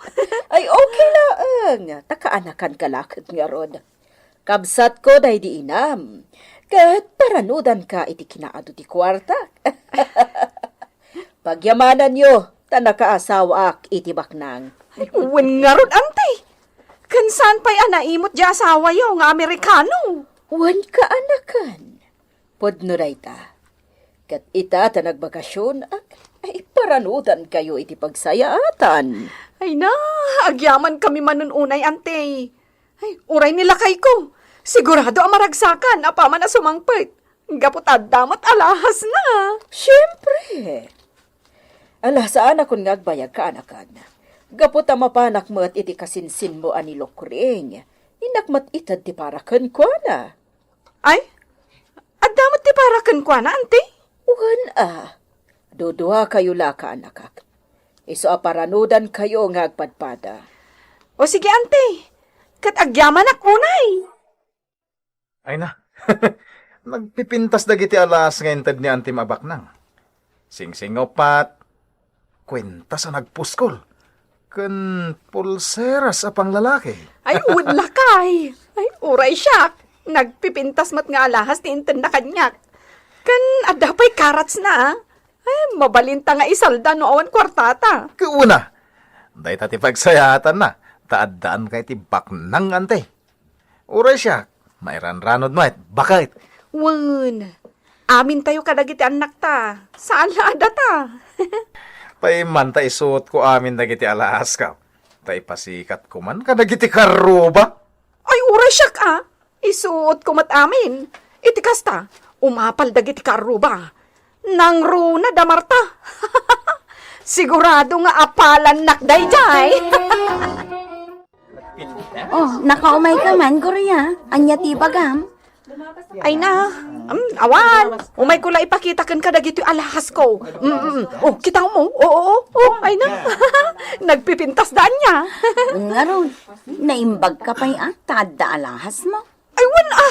Ay, okay laeng. Ta kaanakanka la ket ngarud. Kabsatko daydi inam, ket paranudanka iti kinaadu ti kuarta. Pagyamananyo, ta nakaasawaak iti baknang. Ay, wen ngarud, anti. Ken saan pay a naimut diay asawayo nga Amerikano? Wen, kaanakan. Pudno dayta. Ket ita ta nagbakasionak, ay, paranudankayo iti pagsayaatan. Ay na, agyamankami manen unay, anti. Ay, uray ni lakayko, sigurado a maragsakan apaman a sumangpet. Gapu ta adda met alahasna. Siempre. Ala, saanakon nga agbayag, kaanakan. Gapu ta mapanak met iti kasinsinmo a ni Lokring, innak met ited ti para kenkuana. Ay, adda met ti para kenkuana, anti? Wen a. Duduakayo la, kaanakak. Isu a paranudankayo nga agpadpada. O sige, anti. Ket agyamanak unay. Ay na. Nagpipintas dagiti alas nga inted ni antim a baknang. Singsingoppat, kuentas a nagpuskol. Ken pulseras a panglalaki. Ay, wen lakay. Ay, uray siak. Nagpipintas met nga alahas ti intenna kaniak. Ken adda pay karatsna, a. Ay, mabalinta nga isalda no awan kuartata. Kuna, dayta ti pagsayaatanna, ta addaan kay ti baknang anti. Uray siak, mairanranod met, baket. Wen, amintayo kadagiti annakta, saan la a data. Pay manta isuotko amin dagiti alahasko, ta ipasikat koman kadagiti karruba. Ay, uray siak, a. Isuotko met amin. Iti kasta, umapal dagiti karruba. Nangruna da Marta. Sigurado nga apalannak daydiay. Oh, nakaumayka man, Gloria. Ania ti bagam? Ay na, um, awan. Umayko la ipakita kenka dagitoy alahasko. Mm, mm. Oh, kitaem? Oo, oo, oo. Ay na. Nagpipintasda ania. Ngarud, naimbagka pay a, ta adda alahasmo. Ay, wen a.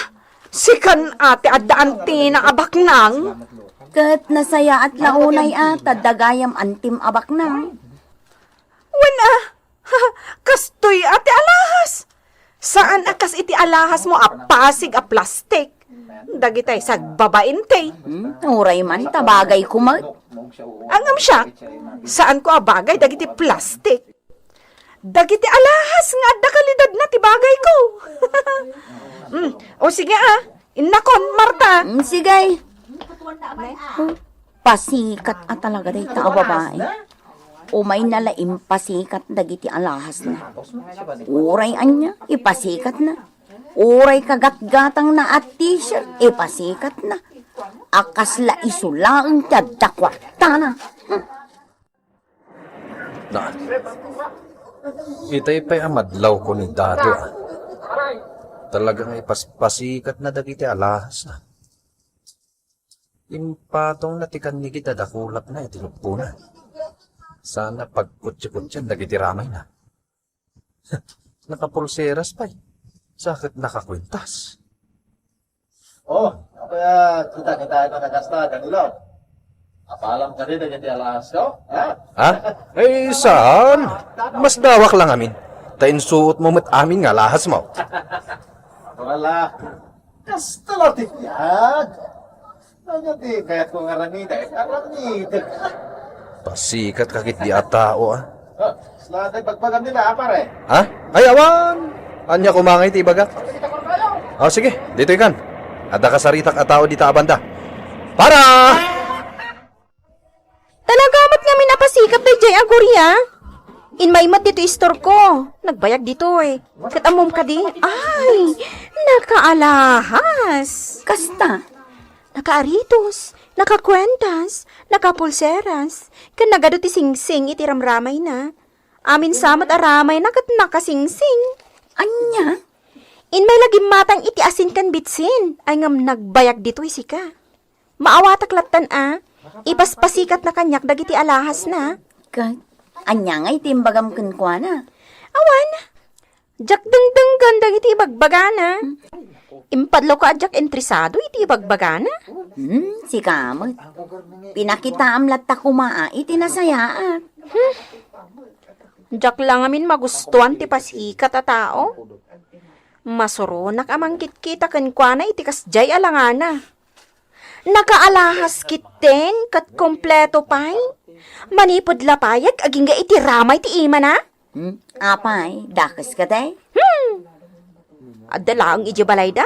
Sikan a ti adda antina a baknang. Ket nasayaat la unay a, ta adda gayam antim a baknang. Wen a. Kastoy a ti alahas. Saan a kas iti alahasmo a pasig a plastik. Dagitay sagbabain ti. Hmm, uray man ta bagayko met. Ngem siak, saanko a bagay dagiti plastik. Dagiti alahas nga adda kalidadna ti bagayko. Mm. O sige a, innakon, Marta. Mm, sige. Pasikat a talaga dayta a babai. Umayna la impasikat dagiti alahasna. Uray ania, ipasikatna. Uray kagatgatangna a t-shirt, ipasikatna. A kasla isu laeng ti adda kuartana. Hmm. Na, itay pay a madlawko ni Dado, a. Talaga nga ipaspasikat na dagiti alahas, a. Impatong na ti kannigit a dakulak na iti lupona. Sana pagkutsi-kutsian dagiti ramay na. Nakapulseras pay. Sa ket nakakwintas. Oh, apay a kita-kita na kasta, Danilo? Apalam kadi dagiti alahasko, ha? Ha? Ay, saan? Mas dawak lang amin. Ta insuot mo met amin nga alahas mo. Wala. Kasta la ti biag. Ania ti kayatko nga aramiden? Aramiden. Pasikat ka ket di a tao, a. Oh, sila ti bagbagam nila, a, pare. Ha? Ay, awan! Ania koma ngay ti ibagak? O, sige, ditoy kan. Adda kasaritak a tao dita a banda. Para! Talaga met ngamin a pasikat daydiay a Gloria. Immay met ditoy istorko. Nagbayag ditoy. Ket ammom kadi? Ay, nakaalahas. Kasta? Nakaaritos, nakakuentas, nakapulseras, ken nagadu ti singsing iti ramramayna. Amin sa met a ramayna ket nakasingsing. Ania? Immay la gimmatang iti asin ken bitsin, ay ngem nagbayag ditoy sika. Maawatak lattan a, ipaspasikatna kaniak dagiti alahasna. Ket, ania ngay ti imbagam kenkuana? Awan, diak dengdenggen dagiti ibagbagana. Impadlawko a diak interesado iti ibagbagana. Hmm, sika met. Pinakitaam latta koma a iti nasayaat. Hmm. Diak la ngamin magustuan ti pasikat a tao. Masuronak a mangkitkita kenkuana iti kasdiay a langana. Nakaalahas ketdin ket kompleto pay. Manipud lapayag agingga iti ramay ti imana? Hmm, apay, dakes kadi? Hmm. Adda laeng idiay balayda,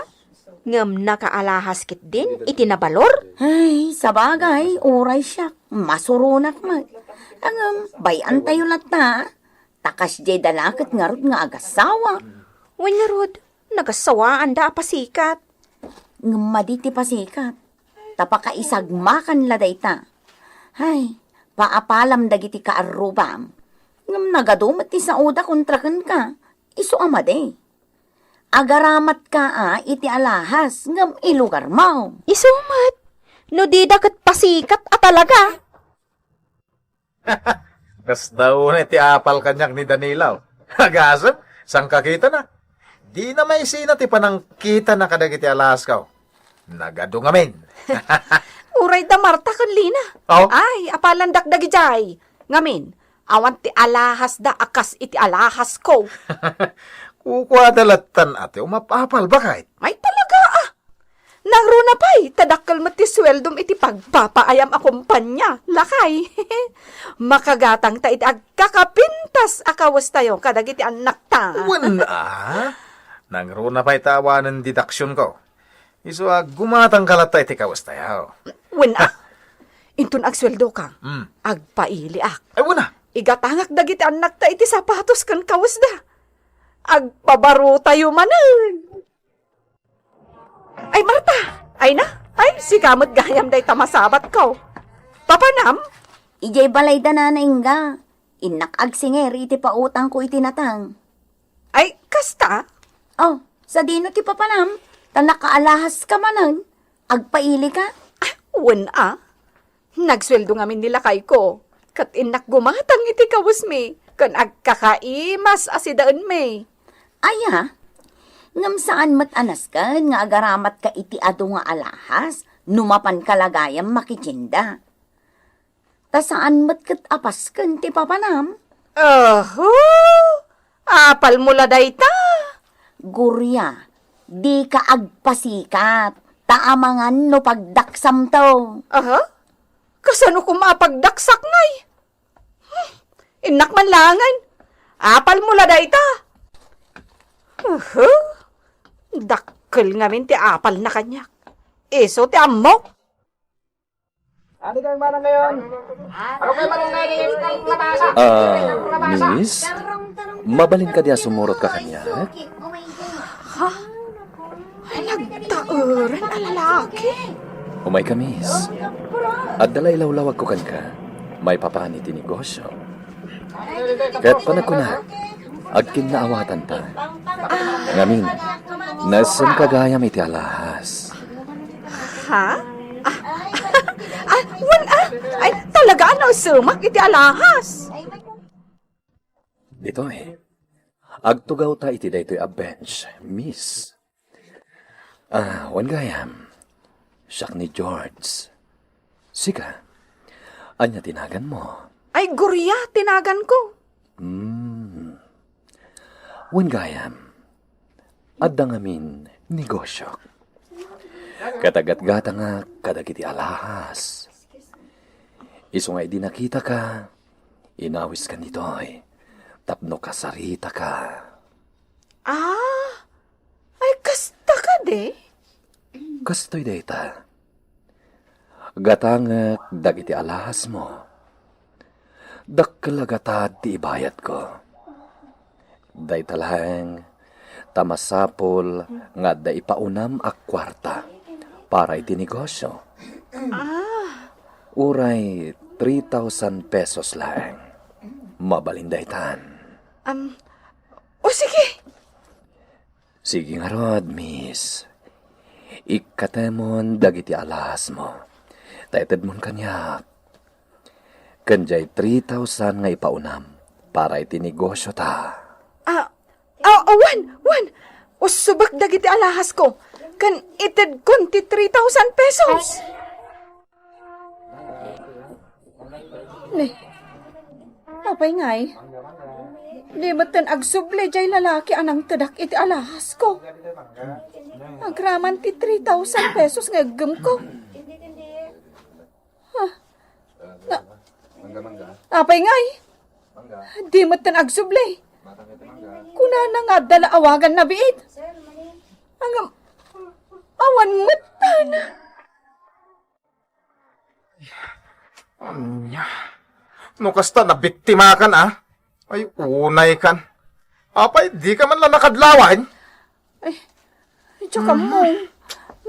ngem nakaalahas ketdin iti nabalor. Ay, sabagay, uray siak, masuronak met. Ngem, bay-antayo latta, ta kasdiay da la ket ngarud nga agasawa. Wen ngarud, nagasawaanda a pasikat. Ngem madi ti pasikat, ta pakaisagmakan la dayta. Hay, paapalam dagiti kaarrubam. Ngem nagadu met ti saoda kontra kenka, isu a madi. Agaramatka a iti alahas ngem ilugarmo. Isu met, no dida ket pasikat a talaga. Kasta unay ti apal kaniak ni Danilo. Agasem, saan kakitana? Dina maisina ti panangkitana kadagiti alahasko. Nagadu ngamin. Uray da Marta ken Lina. Oh? Ay, apalandak dagidiay. Ngamin, Awan ti alahasda a kas iti alahasko. Kukuada lattan a ti umapapal, baket. Ay, talaga, ah. Nangruna pay, ta dakkel met ti sueldom iti pagpapaayam a kompania, lakay. Makagatangta iti agkakapintas a kawestayo kadagiti annakta. Wen, ah. Nangruna pay ta awanen deductionko. Isu a gumatangka latta iti kawestayo. Wen, ah. Inton agsueldoka, Hmm. agpailiak. Ay, wen, ah. Igatangak dagiti annakta iti sapatos ken kawesda. Agpabarotayo manen. Ay, Marta! Ay na! Ay, sika met gayam dayta masabatko. Papanam? Idiay balayda, Nana Inga. Innak agsinger iti pautangko iti natang. Ay, kasta? Oh, sadino ti papanam? Ta nakaalahaska manen. Agpailika? Ah, wen a. Nagsueldo ngamin ni lakayko, ket innak gumatang iti kawesmi, ken agkakaimas a sidaenmi. Aya, ngem saan met a nasken nga agaramatka iti adu nga alahas no mapanka la gayam makitienda. Ta saan met ket a pasken ti papanam? Oho! Apalmo la dayta? Gloria, dika agpasikat, ta amangan no pagdaksamto. Aha? Kasano koma a pagdaksak, ngay? Hmm, innak man laengen. Apalmo la dayta? Uhu. Dakkel ngamin ti apalna kaniak. Isu ti ammok. Ano kayong manang ngayon? Ano kayo manang ngayon? Ah, miss, mabalin kadi a sumurotka kaniak? Ha? Ay, nagtaeran a lalaki. Umayka, miss. Adda la ilawlawagko kenka maipapan iti negosyo. Ket panagkunak, agkinnaawatanta. Ngamin, nasemka gayam iti alahas. Ha? Ah, ah, wen, ah, ay, talaga a nasemak iti alahas. Ditoy, agtugawta iti daytoy a bench, miss. Ah, wen gayam. Siak ni George. Sika, ania ti naganmo? Ay, Gloria ti naganko. Hmm. Wen gayam, adda ngamin negosyok. Ket aggatgatangak kadagiti alahas. Isu nga idi nakitaka, inawiskan ditoy tapno kasaritaka. Ah, ay, kasta kadi? Kastoy dayta. Gatangek dagiti alahasmo. Dakkel a gatad ti ibayadko. Dayta laeng ta masapul nga adda ipaunam a kuarta para iti negosyo. Ah. Uray three thousand pesos laeng. Mabalin daytan. Am, o sige. Sige ngarud, miss. Ikkatemon dagiti alahasmo. Ta itedmon kaniak. Ken diay three thousand nga ipaunam para iti negosyota. Ah, ah, ah, wen, wen. Usubek dagiti alahasko. Ken itedkon ti three thousand pesos. Ne, apay ngay? Di metten agsubli jay lalaki a nangtedak iti alahasko. Agraman ti three thousand pesos nga iggemko. Ha? Na, apay ngay? Di metten agsubli. Kunana nga adda la awagan na biit. Ngem, awan metten. Ania? No kasta, nabiktimakan, a? Ay, unaykan. Apay, dika man la nakadlawan? Ay, diak ammo.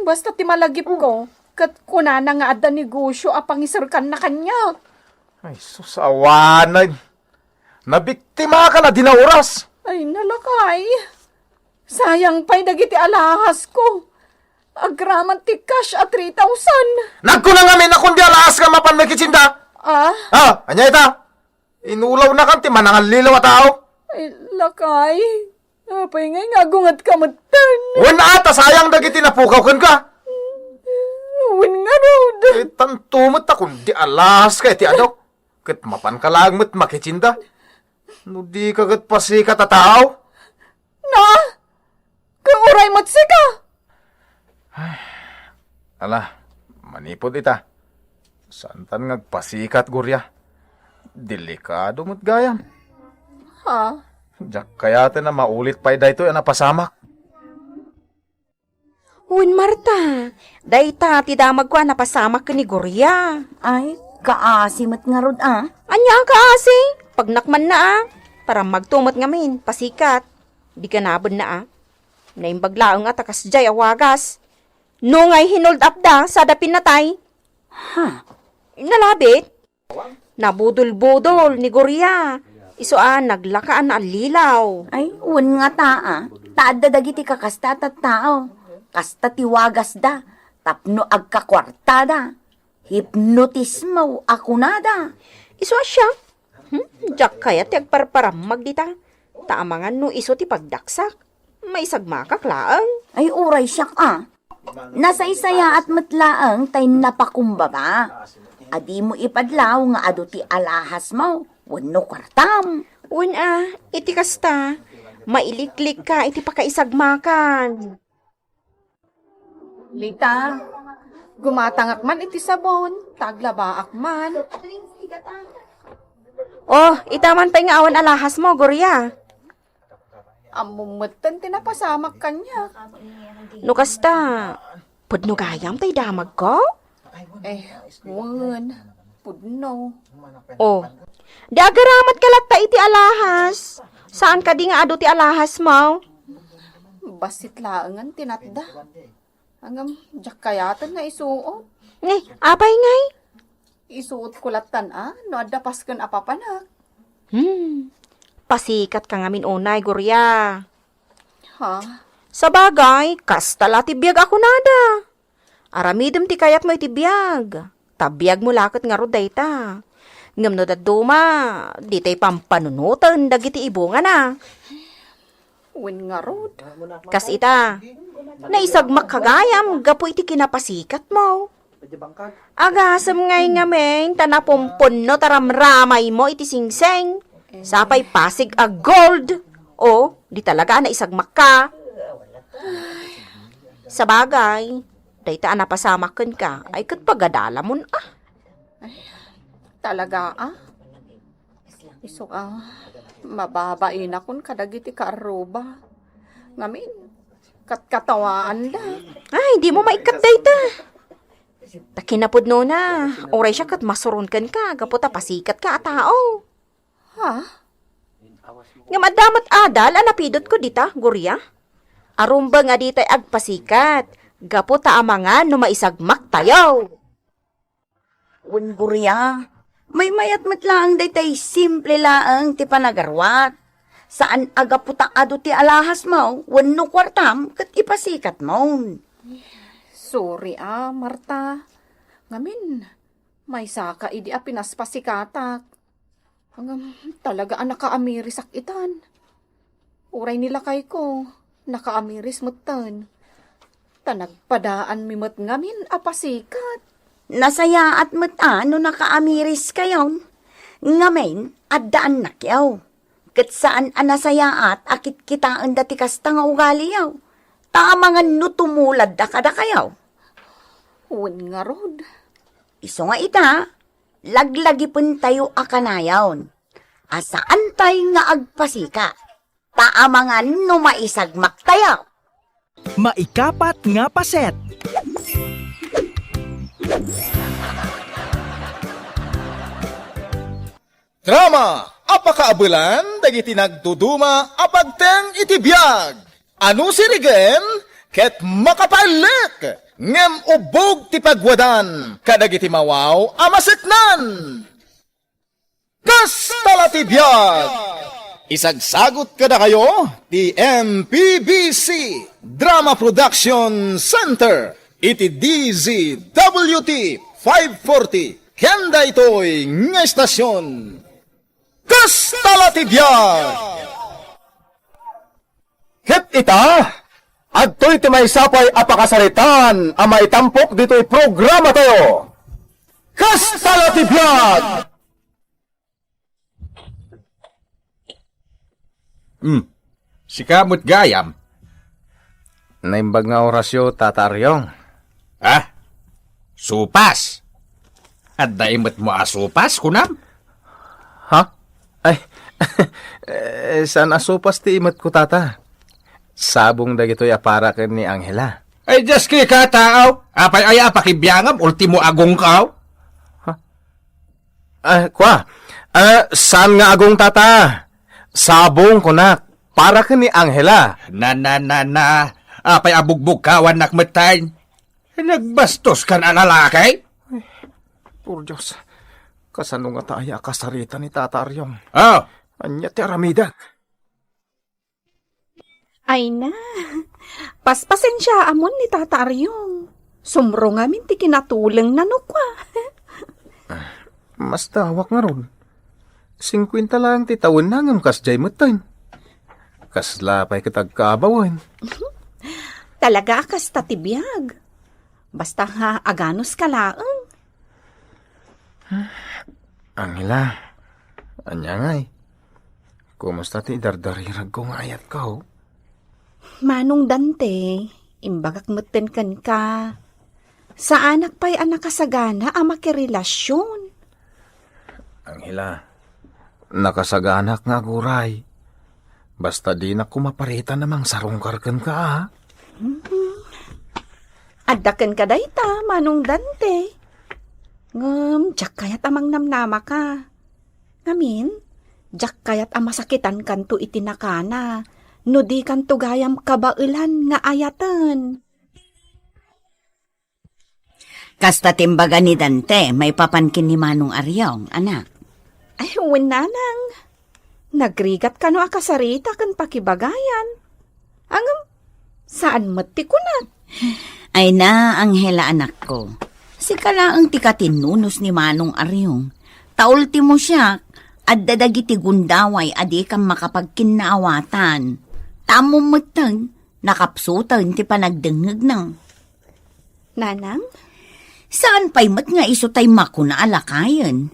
Basta ti malagipko, ket kunana nga adda negosyo a pangiserkanna kaniak. Ay, sus, awanen. Nabiktimakan a di nauras. Ay, nalakay. Sayang pay dagiti alahasko. Agraman ti cash a three thousand. Nagkuna ngamin a kundi alahaska mapan makitienda. Ah? Ah, ania ita? Inulawnakan ti manangallilaw a tao. Ay, lakay. Apay ngay nga agungetka metten? Wen a, ta sayang dagiti napukaw kenka. Wen ngarud. Eh, tanto met ta kundi alahaska iti adu. Ket mapanka laeng met makitsinda. No dika ket pasikat a tao. Na? Ket uray met sika? Ala, manipud ita. Saantan nga agpasikat, Gloria. Delikado met gayam. Ha? Diak kayaten a maulit pay daytoy a napasamak. Wen, Marta, dayta ti damagko a napasamak ken ni Gloria. Ay, kaasi met ngarud a. Ania a kaasi? Pagnakmanna a. Parammagto met ngamin, pasikat. Di kanabenna a. Naimbag laeng a ta kasdiay a wagas. No ngay hinold up da, sada pinatay. Ha? Nalabit? Nabudol-budol ni Gloria. Isu a naglaka a naallilaw. Ay, wen ngata a. Ta adda dagiti kakasta a tattao. Kasta ti wagasda. Tapno agkakuartada. Hipnotismo a kunada. Isu a siak? Hmm? Diak kayat ti agparparammag dita. Ta amangan no isu ti pagdaksak. Maisagmakak laeng. Ay, uray siak a. Nasaysayaat met laeng tay napakumbaba. A dimo ipadlaw nga adu ti alahasmo wenno kuartam. Wen a, iti kasta, mailiklikka iti pakaisagmakan. Lita, gumatangak man iti sabon, ta aglabaak man. Oh, ita man pay nga awan alahasmo, Gloria. Ammom metten ti napasamak kaniak. No kasta, pudno gayam tay damagko? Eh, wen, pudno. Oh, di agaramat ka latta iti alahas. Saan kadi nga adu ti alahasmo? Bassit laengen ti natda. Ngem, diak kayaten nga isuot. Ngay, apay ngay? Isuotko lattan a, no adda pasken a papanak. Hmm. Pasikatka ngamin unay, Gloria. Ha? Sabagay, kasta la ti biag a kunada. Aramidem ti kayatmo iti biag. Ta biagmo la ket ngarud dayta. Ngem no dadduma, ditay pampanunoten dagiti ibungana. Wen ngarud. Kas ita, naisagmakka gayam gapu iti kinapasikatmo. Agasem ngay ngamin ta napumpunno ta ramramaymo iti singsing. Sapay pasig a gold. O, di talaga a naisagmakka. Sabagay, dayta a napasamak kenka, ay ket pagadalamon a. Ay, talaga a? Isu a, mababainakon kadagiti kaarruba. Ngamin, katkatawaanda. Ay, dimo maikkat dayta. Ta kinapudnona, uray siak ket masuron kenka, gapu ta pasikatka a tao. Ha? Ngem adda met adal a napidotko dita, Gloria. Arumbeng a ditay agpasikat, gapu ta amangan no maisagmaktayo. Wen, Gloria, maymayat met laeng daytay simple laeng ti panagaruat. Saan a gapu ta adu ti alahasmo wenno kuartam ket ipasikatmon. Sorry a, Marta. Ngamin, maysaka idi a pinaspasikatak. Ngem talaga a nakaamirisak itan. Uray ni lakayko, nakaamiris metten. Ta nagpadaanmi met ngamin a pasikat. Nasayaat met a no nakaamiriskayon. Ngamin, addaannakyo. Ket saan a nasayaat a kitkitaenda ti kasta nga ugaliyo. Ta amangan no tumuladda kadakayo. Wen ngarud. Isu nga ita, laglagipentayo a kanayon a saantay nga agpasikat, ta amangan no maisagmaktayo. Maikapat nga paset. Drama a pakaabelan dagiti nagduduma a pagteng iti biag. Ano sirigen ket makapaellek, ngem ubbog ti pagwadan kadagiti mawaw a maseknan. Kasta la ti biag! Isagsagut kadakayo ti M P B C Drama Production Center iti D Z W T five forty ken daytoy nga estasion. Kasta la ti biag! Ket ita, adtoy ti maysa pay a pakasaritaan a maitampok ditoy programatayo. Kasta la ti biag! Hmm. Sika met gayam. Naimbag nga orasyo, Tata Ariong. Ah? Supas? Adda imetmo a supas, kunam? Ha? Ay, eh, saan a supas ti imetko, Tata? Sabong dagitoy a para ken ni Angela. Ay, Diyos, kika, taaw. Apay aya a pakibiangam, ultimo agongkaw? Ha? Ah, kwa. Ah, saan nga agong, Tata? Sabong, kunak. Para ken ni Angela. Na, na, na, na. Apay a bugbugkawannak metten? Nagbastos kan a lalaki? Ay, por Dios. Kasano ngata aya a kasarita ni Tata Ariong? Oh. Ania ti aramidek? Ay na, paspasensiaamon ni Tata Ariong. Sumro ngamin ti kinatulengna no kua. Mas dawak ngarud. Singkuenta laeng ti tawenna ngem kasdiay metten. Kasla pay ket agkaabawen. Talaga a kasta ti biag. Basta nga aganos ka laeng. Angela, ania ngay? Kumusta ti dardariragko nga ayatko? Manong Dante, imbagak metten kenka. Saanak pay a nakasagana a makirelasyon. Angela, nakasaganak nga aguray. Basta dinak koma paritan a mangsarungkar kenka, a. Mhm. Adda kenka dayta, Manong Dante. Ngem, diak kayat a mangnamnamaka. Ngamin, diak kayat a masakitankanto iti nakana, no dikanto gayam kabaelan nga ayaten. Kasta ti imbaga ni Dante, maipapan ken ni Manong Ariong, anak. Ay, wen, nanang. Nagrigat kano a kasarita ken pakibagayan. Ngem, saan met ti kunak? Ay na, Angela, anakko. Sika laeng ti katinnunos ni Manong Ariong. Ta ultimo siak, adda dagiti gundaway a dikam makapagkinnaawatan. Ta ammom metten, nakapsuten ti panagdengngegna. Nanang? Saan pay met nga isu tay makuna a lakayen.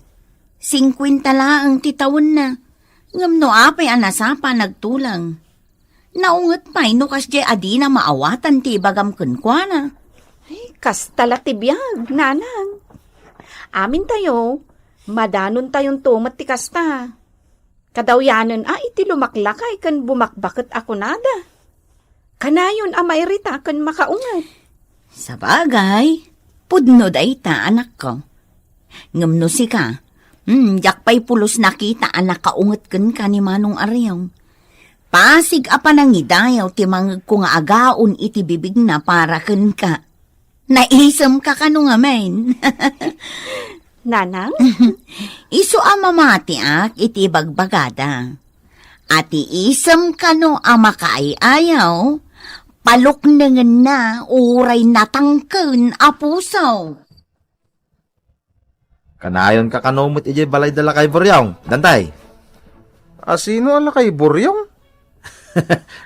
Singkuenta laeng ti tawenna. Ngem no apay a nasapa nagtuleng. Naunget pay no kasdiay a dina maawatan ti ibagam kenkuana. Ay, kasta la ti biag, nanang. Amintayo, madanontayon to met ti kasta. Kadawyanen a iti lumaklakay ken bumakbaket a kunada. Kanayon a mairita ken makaunget. Sabagay, pudno dayta, anakko. Ngem no sika, hmm, diak pay pulos nakita a nakaunget kenka ni Manong Ariong. Pasig a panangidayaw ti mangegko nga agaon iti bibigna para kenka. Naisemka kano ngamin? Nanang? Isu a mamatiak iti ibagbagada. A ti isem kano a makaay-ayaw, paluknengenna uray natangken a puso. Kanayonka kano met idiay balay da Lakay Buryong, Dantay? A sino a Lakay Buryong?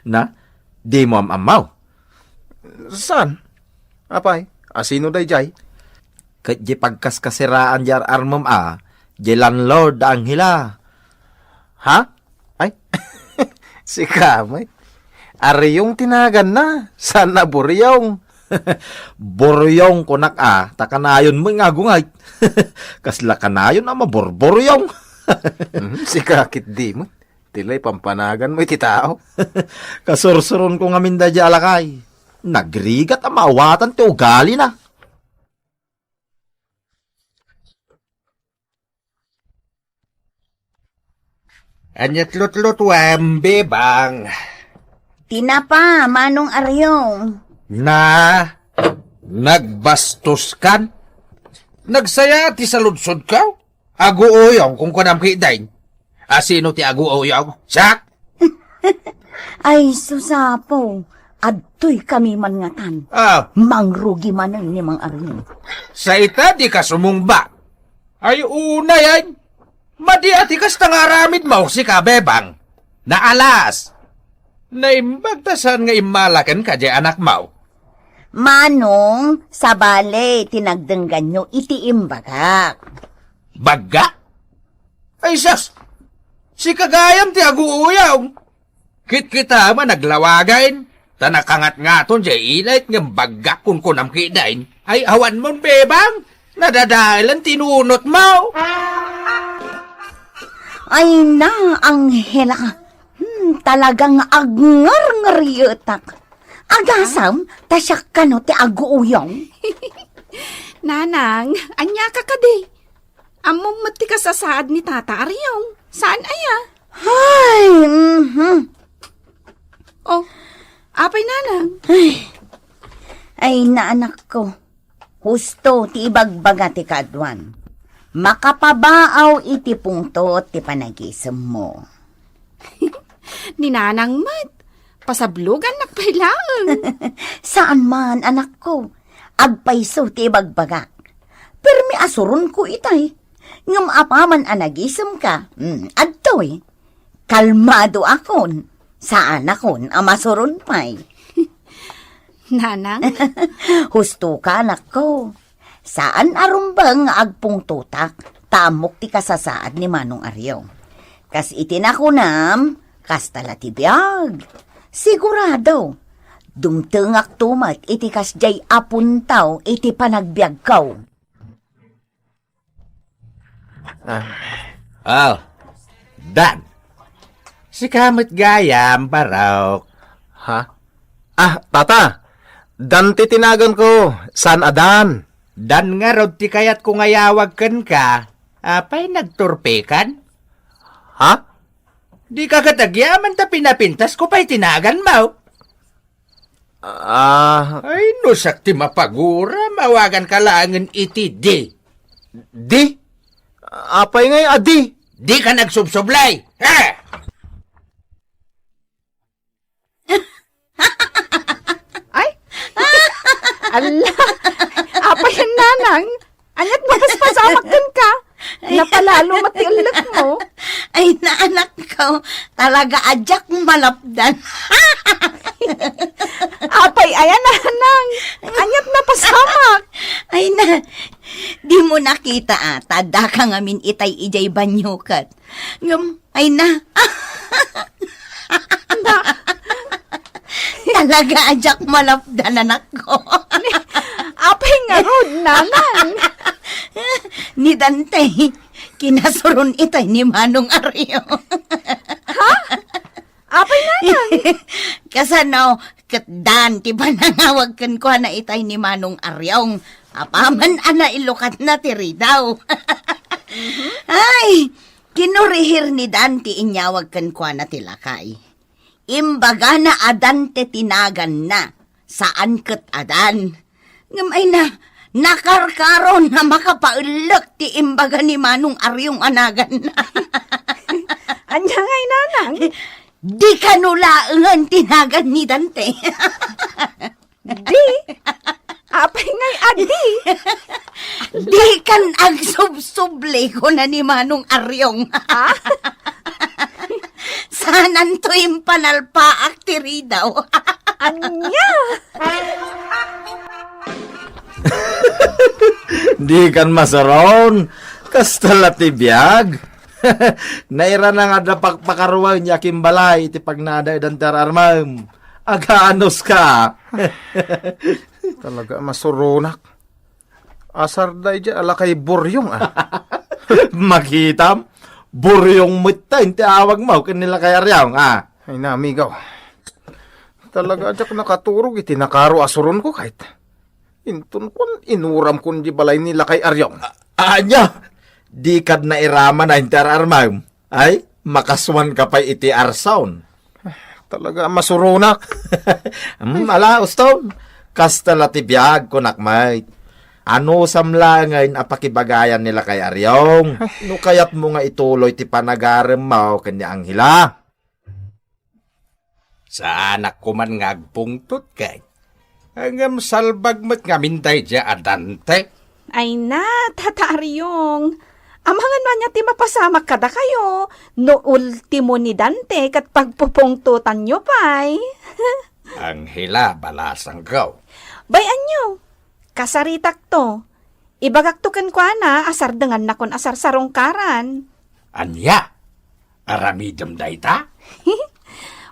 Na, dimo am-ammaw? Saan? Apay, a sino daydiay? Ket di pagkaskasiraan di ar-armem a, di landlord da Angela. Ha? Ay, sika met. Ariong ti naganna, saan a Buryong. Buryong kunak a, ta kanayon met nga agungay. Kasla kanayon a maburburyong. Mhm, sika ketdi met. Ti lay pampanaganmo iti tao. Kasursuronko ngamin daydiay a lakay. Nagrigat a maawatan ti ugalina. Ania ti lutlutuem, Bebang? Tinapa, Manong Ariong. Na, nagbastos kan? Nagsaya ti saludsodko? Aguuyong, kunkunam ketdin. A sino ti aguuyong? Siak? Ay, susapo. Adtoy kami man ngatan. Ah. Mangrugi manen ni Mang Ariong. Sa ita, di ka sumungba. Ay, unay, ay. Madi a ti kasta nga aramidmo, sika, Bebang. Naalas. Naimbag ta saan nga immalaken kadi anakmo. Manong, sabali ti nagdengganyo iti imbagak. Bagga? Ay, sus! Sika gayam ti aguuyong. Kitkitaem a naglawagen, ta nakangatngaton diay ilet ngem baggak kunkunam ketdin. Ay, awan mon, bebang, nadadaelan ti nunotmo. Ay na, Angela. Hmm, talagang agngarngaryetak. Agasam, ta siak kano ti aguuyong. Nanang, ania ka kadi? Ammom met ti kasasaad ni Tata Ariong. Saan aya? Ay, mhm. Oh, apay, Nanang? Ay, ay, na, anakko. Husto ti ibagbaga ti kaaduan. Makapabaaw iti pungtot ti panagisemmo. Ni Nanang met, pasablogannak pay laeng. Saan man, anakko. Agpayso ti ibagbagak. Permi a suronko itay. Ngem apaman a nagisemka, mm, adtoy. Kalmadoakon. Saanakon a masuron pay. Nanang? Hustoka, anakko. Saan a rumbeng nga agpungtotak, ta ammok ti kasasaad ni Manong Ariong. Kas iti nakunam, kasta la ti biag. Sigurado, dumtengakto met iti kasdiay a puntaw iti panagbiagko. Ah. Oh, Dan. Sika met gayam, barok. Ha? Ah, tata. Dan ti tinaganko, saan a Dan. Dan ngarud ti kayatko nga iyawag kenka. Apay, nagturpekan? Ha? Dika ket agyaman ta pinapintasko pay ti naganmo. Ah. Ay, no siak ti mapaguram, awaganka laengen iti Di. Di? Apay ngay a Di? Dika nagsubsublay! Ha? Ay! Ala! Apay, Nanang? Ania't mapaspasamak kenka? Napalalo met ti ullekmo. Ay, na, anakko, talaga a diak malapdan. Apay aya, Nanang? Ania't napasamak? Ay na, dimo nakita a, ta addaka ngamin itay idiay banyo ket. Ngem, ay na. Na. Talaga a diak malapdan, anakko. Apay ngarud, Nanang? Ni Dante, kinasuron itay ni Manong Ariong. Ha? Apay, Nanang? Kasano, ket Dan ti panangawag kenkuana itay ni Manong Ariong. Apaman a nailukatna ti ridaw. Mhm. Ay, kinurihir ni Dan ti inyawag kenkuana ti lakay. Imbagana a Dante ti naganna, saan ket a Dan. Ngem ay na, nakarkaron a makapaellek ti imbaga ni Manong Ariong a naganna. Ania ngay, Nanang? Di kano laengen ti nagan ni Dante. Di? Apay ngay a di? Dikan agsubsubli, kuna ni Manong Ariong. Ha? Sananto impanalpaak ti ridaw. Ania? Dikan masuron. Kasta la ti biag. Nairana nga adda pakpakaruayen ya kimbalay iti pagnaada idan ti ar-armem. Agaanuska. Talaga a masuronak. Asar daydiay a lakay Buryong, ah. Makitam, Buryong met ta inti awagmo ken ni lakay Ariong, ah. Ay na, amigaw. Talaga a diak nakaturog iti nakaro a suronko, kayat. Inton kuan, inuramkon di balay ni lakay Ariong. A-, ania? Dikad nairaman a inti ar-armem? Ay, makasuanka pay iti arsaon. Talaga a masuronak. Hmm, ala, ustom. Kasta la ti biag, kunak met. Anusam laengen a pakibagayan ni lakay Ariong. No kayatmo nga ituloy ti panagaremmo ken ni Angela. Saanak koman nga agpungtot kay. Ngem salbag met ngamin daydiay a Dante. Ay na, Tata Ariong. Amangan ania ti mapasamak kadakayo, no ultimo ni Dante ket pagpupungtotanyo pay. Angela, balasangko. Bay-anyo, kasaritakto. Ibagakto kenkuana a sardengannakon a sarsarungkaran. Ania? Aramidem dayta?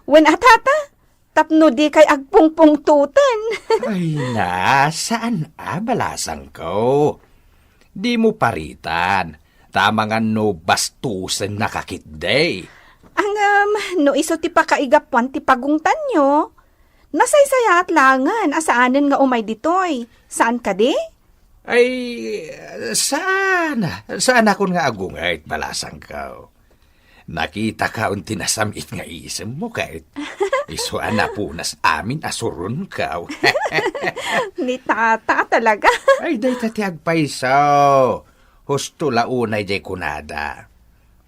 Wen a, tata, tapno dikay agpungpungtoten. Ay na, saan a, balasangko. Dimo paritan, ta amangan no bastusennak a ketdi. Ngem, no isu ti pakaigapuan ti pagungtanyo, nasaysayaat laengen a saanen nga umay ditoy. Saan kadi? Ay, saan? Saanakon nga agunget, balasangko. Nakitaka on ti nasam-it nga isemmo ket isu a napunas amin a suronko. Ni tata talaga. Ay, dayta ti agpayso. Husto la unay jay kunada.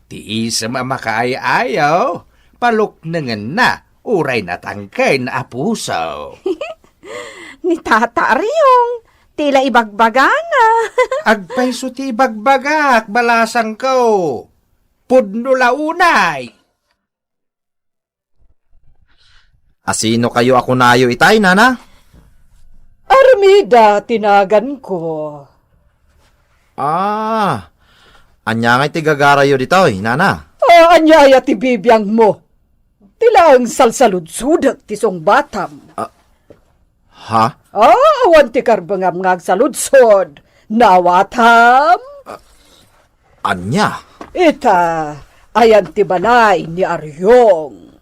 Ti isem a makaay-ayaw, paluknengenna, uray natangken a puso. Ni tata Ariong, ti la ibagbagana. Agpayso ti ibagbagak, balasangko. Pudno la unay. Asino kayo a kunayo itay, nana? Armida ti naganko. Ah, ania ngay ti gagarayo ditoy, nana? Ah, ania aya ti bibiangmo? Ti laeng salsaludsodek ti sungbatam. Ah, ha? Ah, awan ti karbengam nga agsaludsod. Nawatam? Ah, ania? Ita, ayan ti balay ni Aryong.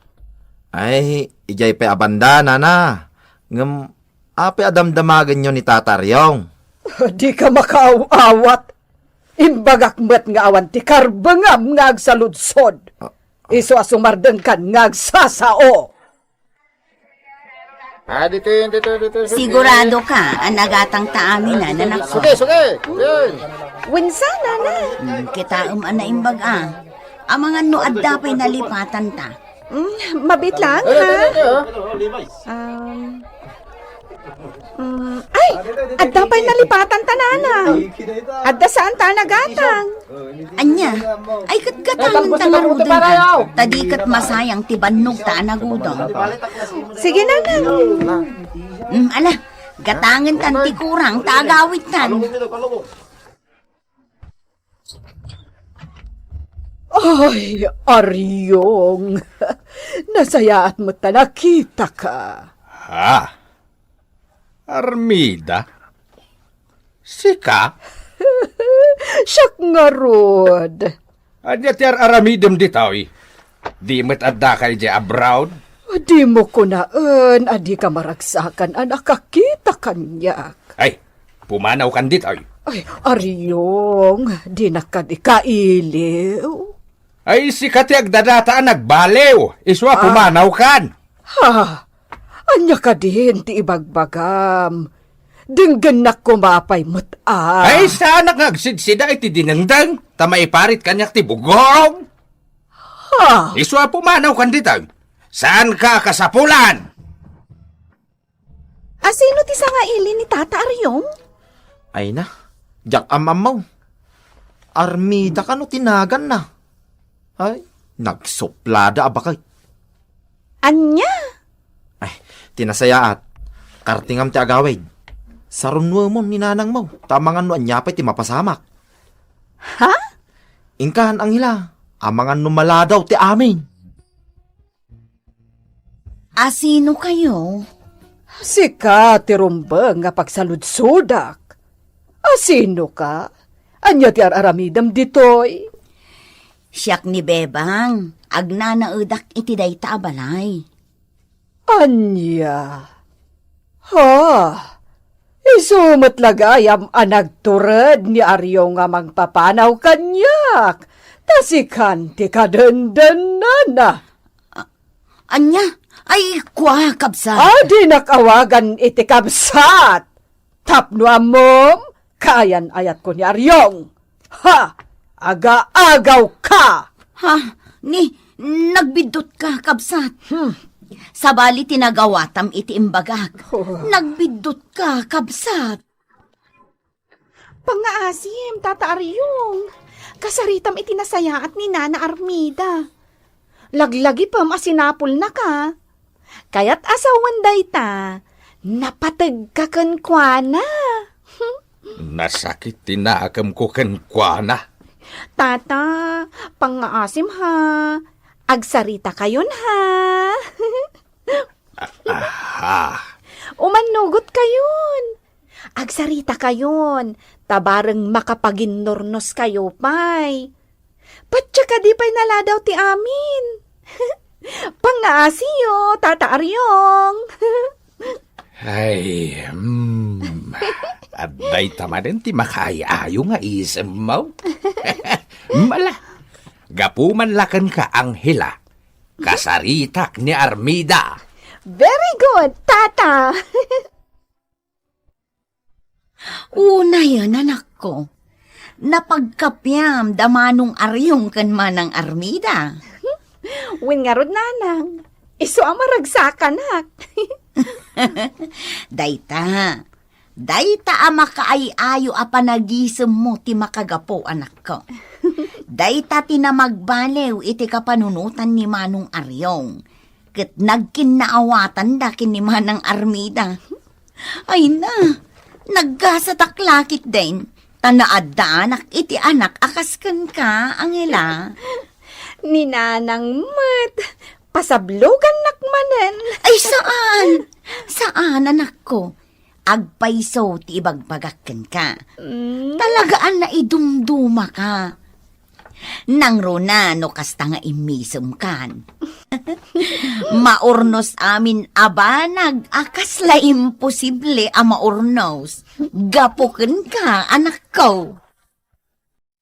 Ay, idiay pay a banda, nana. Ngem, apay a damdamagenyo ni Tata Aryong? Dika makaaw-awat. Imbagak met nga awan ti karbengam nga agsaludsod. Ah. Isu a sumardengkan nga agsasao. Ah, dito yun, dito, dito, dito. Sigurado ka a nagatang ta amin, a, nanakko? Suke, suke. Yun. Wensan, nana. Hmm, kitaem a naimbag, a. Amangan no adda pay nalipatan ta. Hmm, mabit lang, ha? Dito, dito, dito, ha? Um, mm, ay, adda pay nalipatan ta, nana. Adda saan ta nagatang? Ania? Ay, ket gatangen ta ngaruden, a. Ta di ket masayang ti bannog ta a nagudong. Sige, nana. Mm, ala, gatangen tan ti kurang ta agawidtan. Ay, Aryong, nasayaat met ta nakitaka. Ha? Armida? Sika? Siak ngarud. Ania ti ar-aramidem ditoy? Di met addaka idiay abroad? Dimo kunaen a dika maragsakan a nakakita kaniak. Ay, pumanawkan ditoy. Ay, Aryong, dinak kadi kailiw. Ay, sika ti agdadata a nagbaliw. Isu a pumanawkan. Ha? Ania kadin ti ibagbagam? Denggennak koma pay met a. Ay, saanak nga agsidsida iti dinengdeng, ta maiparit kaniak ti bugong. Ha? Isu a pumanawkan ditoy. Saanka a kasapulan? Asino ti sangaili ni Tata Aryong? Ay na, diak am-ammo. Armida kano ti naganna? Ay, nagsuplada a baket. Ania? Ay, ti nasayaat, kartingam ti agawid. Sarunnuemon ni nanangmo, ta amangan no ania pay ti mapasamak. Ha? Inkan, Angela, amangan no maladaw ti amin. Asino kayo? Sika ti rumbeng nga pagsaludsodak. Asino ka? Ania ti ar-aramidem ditoy? Siak ni Bebang, agnanaedak iti dayta a balay. Ania? Ha? Isu met la gayam a nagtured ni Ario nga mangpapanaw kaniak, ta sikan ti kadendennana. A-, ania? Ay, kua, kabsat. A, dinak awagan iti kabsat. Tapno ammom, kaayan-ayatko ni Aryong. Ha! Aga-agaw ka! Ha? Ni, nagbiddut ka, kabsat. Hmm. Sabali ti nagawatam iti imbagak. Oh. Nagbiddut ka, kabsat. Pangngaasim, Tata Aryong. Kasaritam iti nasayaat ni Nana Armida. Laglagipem a sinapulnaka. Kayat a sawen dayta, napategka kenkuana. Nasakit ti nakemko kenkuana. Tata, pangngaasim ha. Agsaritakayon ha. Aha. Umannugot kayon. Agsarita kayon, ta bareng makapaginnurnos kayo pay. Patya kadi pay naladaw ti amin. Pangngaasiyo, Tata Ariong. Ay, mm. Adda ita manen ti makaay-ayo nga isemmo. Mala, gapu man la kenka, Angela. Kasaritak ni Armida. Very good, Tata. Unayen, anakko. Napagkapiam da Manong Ariong ken Manang Armida. Wen ngarud, Nanang. Isu a maragsakanak. Dayta. Dayta a makaay-ayo a panagisemmo ti makagapu, anakko. Dayta ti namagbaliw iti kapanunotan ni Manong Ariong. Ket nagkinnaawatanda ken ni Manang Armida. Ay na, naggasatak la ketdin, ta naaddaanak iti anak a kas kenka, Angela. Ni Nanang met, pasablogannak manen. Ay, saan! Saan, anakko. Agpayso ti ibagbagak kenka. Mm. Talaga a naidumdumaka. Nangruna no kasta nga immisemkan. Maurnos amin a banag a kasla imposible a maurnos. Gapu kenka, anakko.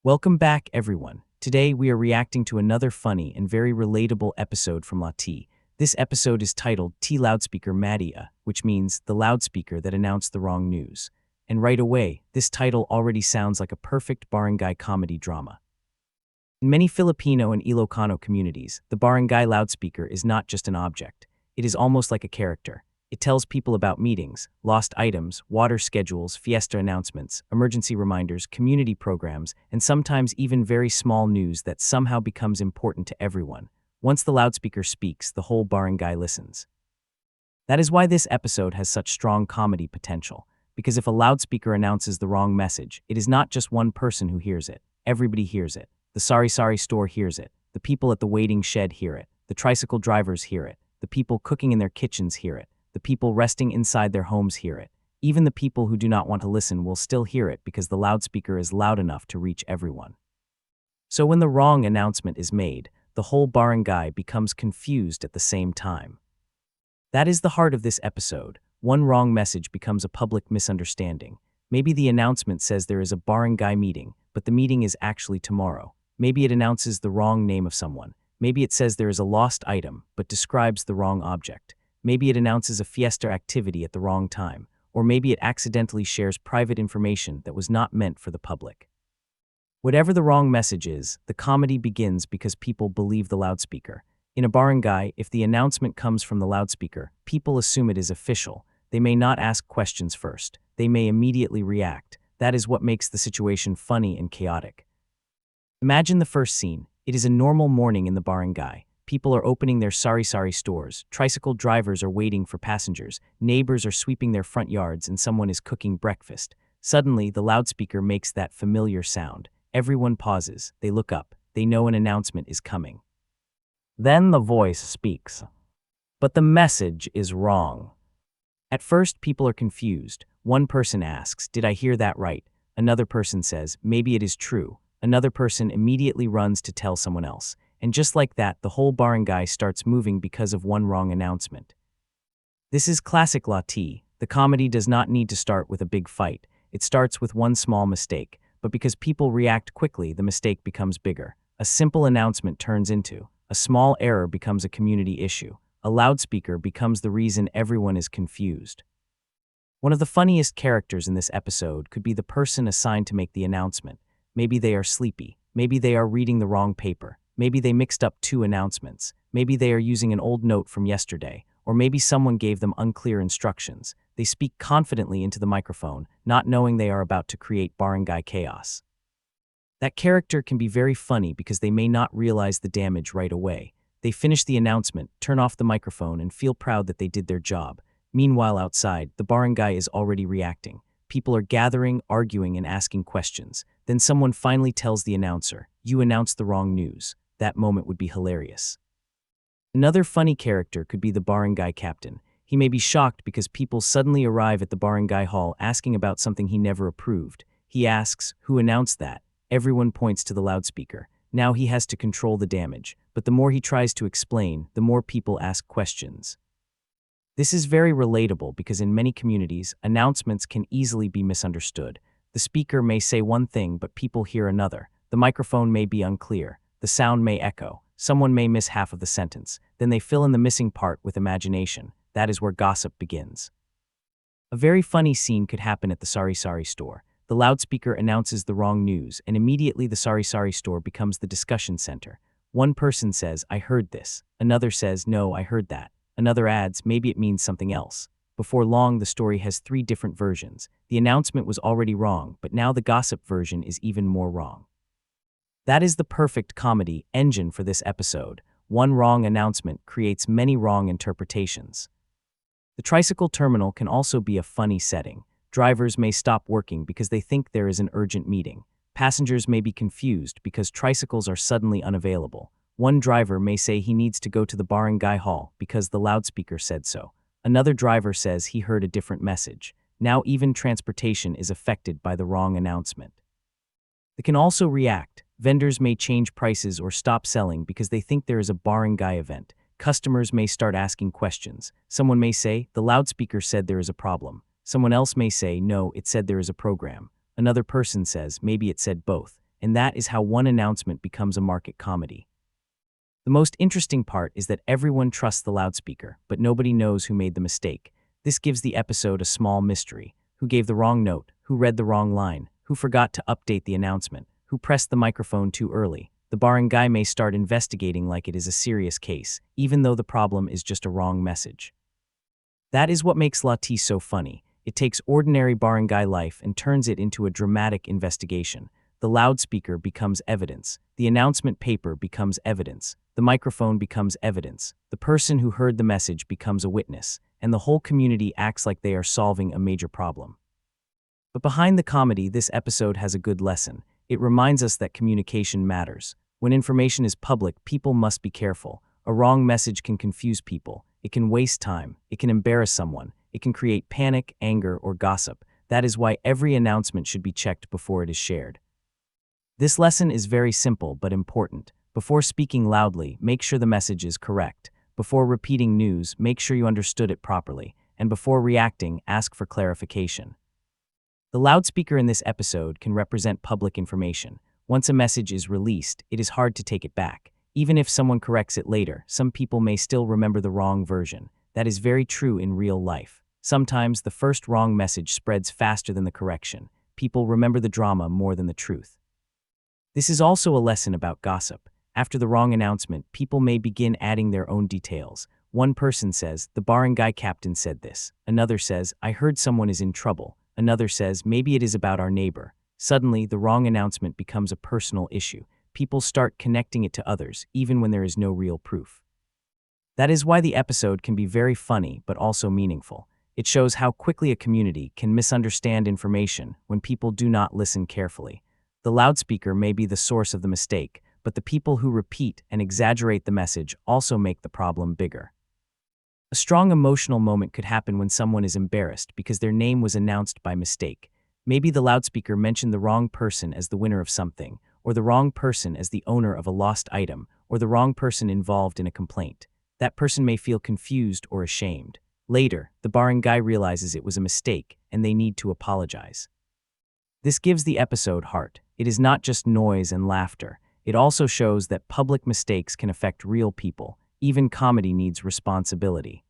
Welcome back, everyone. Today, we are reacting to another funny and very relatable episode from La T. This episode is titled Ti Loudspeaker Matia, which means the loudspeaker that announced the wrong news. And right away, this title already sounds like a perfect barangay comedy drama. In many Filipino and Ilocano communities, the barangay loudspeaker is not just an object. It is almost like a character. It tells people about meetings, lost items, water schedules, fiesta announcements, emergency reminders, community programs, and sometimes even very small news that somehow becomes important to everyone. Once the loudspeaker speaks, the whole barangay listens. That is why this episode has such strong comedy potential, because if a loudspeaker announces the wrong message, it is not just one person who hears it. Everybody hears it. The sari-sari store hears it. The people at the waiting shed hear it. The tricycle drivers hear it. The people cooking in their kitchens hear it. The people resting inside their homes hear it. Even the people who do not want to listen will still hear it because the loudspeaker is loud enough to reach everyone. So when the wrong announcement is made, the whole barangay becomes confused at the same time. That is the heart of this episode. One wrong message becomes a public misunderstanding. Maybe the announcement says there is a barangay meeting, but the meeting is actually tomorrow. Maybe it announces the wrong name of someone. Maybe it says there is a lost item, but describes the wrong object. Maybe it announces a fiesta activity at the wrong time. Or maybe it accidentally shares private information that was not meant for the public. Whatever the wrong message is, the comedy begins because people believe the loudspeaker. In a barangay, if the announcement comes from the loudspeaker, people assume it is official. They may not ask questions first. They may immediately react. That is what makes the situation funny and chaotic. Imagine the first scene. It is a normal morning in the barangay. People are opening their sari-sari stores, tricycle drivers are waiting for passengers, neighbors are sweeping their front yards, and someone is cooking breakfast. Suddenly, the loudspeaker makes that familiar sound. Everyone pauses, they look up, they know an announcement is coming. Then the voice speaks. But the message is wrong. At first, people are confused. One person asks, "Did I hear that right?" Another person says, "Maybe it is true." Another person immediately runs to tell someone else. And just like that, the whole barangay starts moving because of one wrong announcement. This is classic La T. The comedy does not need to start with a big fight. It starts with one small mistake, but because people react quickly, the mistake becomes bigger. A simple announcement turns into, a small error becomes a community issue. A loudspeaker becomes the reason everyone is confused. One of the funniest characters in this episode could be the person assigned to make the announcement. Maybe they are sleepy. Maybe they are reading the wrong paper. Maybe they mixed up two announcements. Maybe they are using an old note from yesterday. Or maybe someone gave them unclear instructions. They speak confidently into the microphone, not knowing they are about to create barangay chaos. That character can be very funny because they may not realize the damage right away. They finish the announcement, turn off the microphone, and feel proud that they did their job. Meanwhile, outside, the barangay is already reacting. People are gathering, arguing, and asking questions. Then someone finally tells the announcer, "You announced the wrong news." That moment would be hilarious. Another funny character could be the barangay captain. He may be shocked because people suddenly arrive at the barangay hall asking about something he never approved. He asks, "Who announced that?" Everyone points to the loudspeaker. Now he has to control the damage, but the more he tries to explain, the more people ask questions. This is very relatable because in many communities, announcements can easily be misunderstood. The speaker may say one thing, but people hear another. The microphone may be unclear. The sound may echo. Someone may miss half of the sentence. Then they fill in the missing part with imagination. That is where gossip begins. A very funny scene could happen at the sari-sari store. The loudspeaker announces the wrong news, and immediately the sari-sari store becomes the discussion center. One person says, "I heard this." Another says, "No, I heard that." Another adds, "Maybe it means something else." Before long, the story has three different versions. The announcement was already wrong, but now the gossip version is even more wrong. That is the perfect comedy engine for this episode. One wrong announcement creates many wrong interpretations. The tricycle terminal can also be a funny setting. Drivers may stop working because they think there is an urgent meeting. Passengers may be confused because tricycles are suddenly unavailable. One driver may say he needs to go to the barangay hall because the loudspeaker said so. Another driver says he heard a different message. Now even transportation is affected by the wrong announcement. They can also react. Vendors may change prices or stop selling because they think there is a barangay event. Customers may start asking questions. Someone may say, "The loudspeaker said there is a problem." Someone else may say, "No, it said there is a program." Another person says, "Maybe it said both." And that is how one announcement becomes a market comedy. The most interesting part is that everyone trusts the loudspeaker, but nobody knows who made the mistake. This gives the episode a small mystery. Who gave the wrong note? Who read the wrong line? Who forgot to update the announcement? Who pressed the microphone too early? The barangay may start investigating like it is a serious case, even though the problem is just a wrong message. That is what makes Lati so funny. It takes ordinary barangay life and turns it into a dramatic investigation. The loudspeaker becomes evidence. The announcement paper becomes evidence. The microphone becomes evidence. The person who heard the message becomes a witness. And the whole community acts like they are solving a major problem. But behind the comedy, this episode has a good lesson. It reminds us that communication matters. When information is public, people must be careful. A wrong message can confuse people. It can waste time. It can embarrass someone. It can create panic, anger, or gossip. That is why every announcement should be checked before it is shared. This lesson is very simple but important. Before speaking loudly, make sure the message is correct. Before repeating news, make sure you understood it properly. And before reacting, ask for clarification. The loudspeaker in this episode can represent public information. Once a message is released, it is hard to take it back. Even if someone corrects it later, some people may still remember the wrong version. That is very true in real life. Sometimes the first wrong message spreads faster than the correction. People remember the drama more than the truth. This is also a lesson about gossip. After the wrong announcement, people may begin adding their own details. One person says, "The barangay captain said this." Another says, "I heard someone is in trouble." Another says, "Maybe it is about our neighbor." Suddenly, the wrong announcement becomes a personal issue. People start connecting it to others, even when there is no real proof. That is why the episode can be very funny but also meaningful. It shows how quickly a community can misunderstand information when people do not listen carefully. The loudspeaker may be the source of the mistake, but the people who repeat and exaggerate the message also make the problem bigger. A strong emotional moment could happen when someone is embarrassed because their name was announced by mistake. Maybe the loudspeaker mentioned the wrong person as the winner of something, or the wrong person as the owner of a lost item, or the wrong person involved in a complaint. That person may feel confused or ashamed. Later, the barangay realizes it was a mistake and they need to apologize. This gives the episode heart. It is not just noise and laughter. It also shows that public mistakes can affect real people. Even comedy needs responsibility.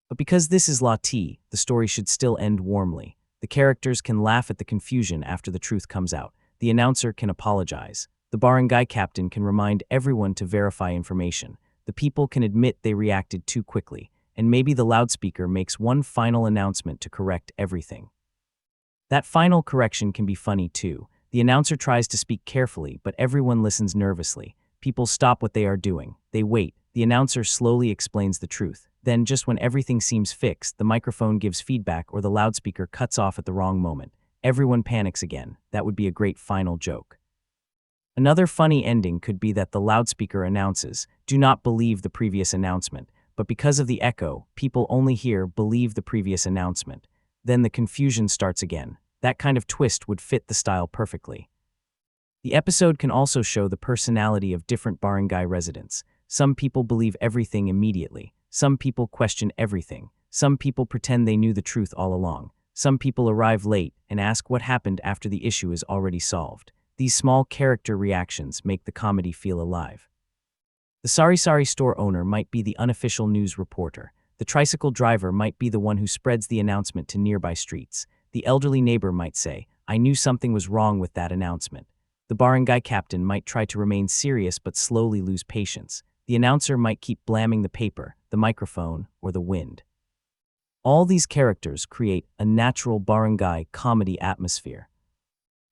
But because this is Lati, the story should still end warmly. The characters can laugh at the confusion after the truth comes out. The announcer can apologize. The barangay captain can remind everyone to verify information. The people can admit they reacted too quickly. And maybe the loudspeaker makes one final announcement to correct everything. That final correction can be funny too. The announcer tries to speak carefully, but everyone listens nervously. People stop what they are doing. They wait. The announcer slowly explains the truth. Then, just when everything seems fixed, the microphone gives feedback or the loudspeaker cuts off at the wrong moment. Everyone panics again. That would be a great final joke. Another funny ending could be that the loudspeaker announces, "Do not believe the previous announcement," but because of the echo, people only hear, "Believe the previous announcement." Then the confusion starts again. That kind of twist would fit the style perfectly. The episode can also show the personality of different barangay residents. Some people believe everything immediately. Some people question everything. Some people pretend they knew the truth all along. Some people arrive late and ask what happened after the issue is already solved. These small character reactions make the comedy feel alive. The sari-sari store owner might be the unofficial news reporter. The tricycle driver might be the one who spreads the announcement to nearby streets. The elderly neighbor might say, "I knew something was wrong with that announcement." The barangay captain might try to remain serious but slowly lose patience. The announcer might keep blaming the paper, the microphone, or the wind. All these characters create a natural barangay comedy atmosphere.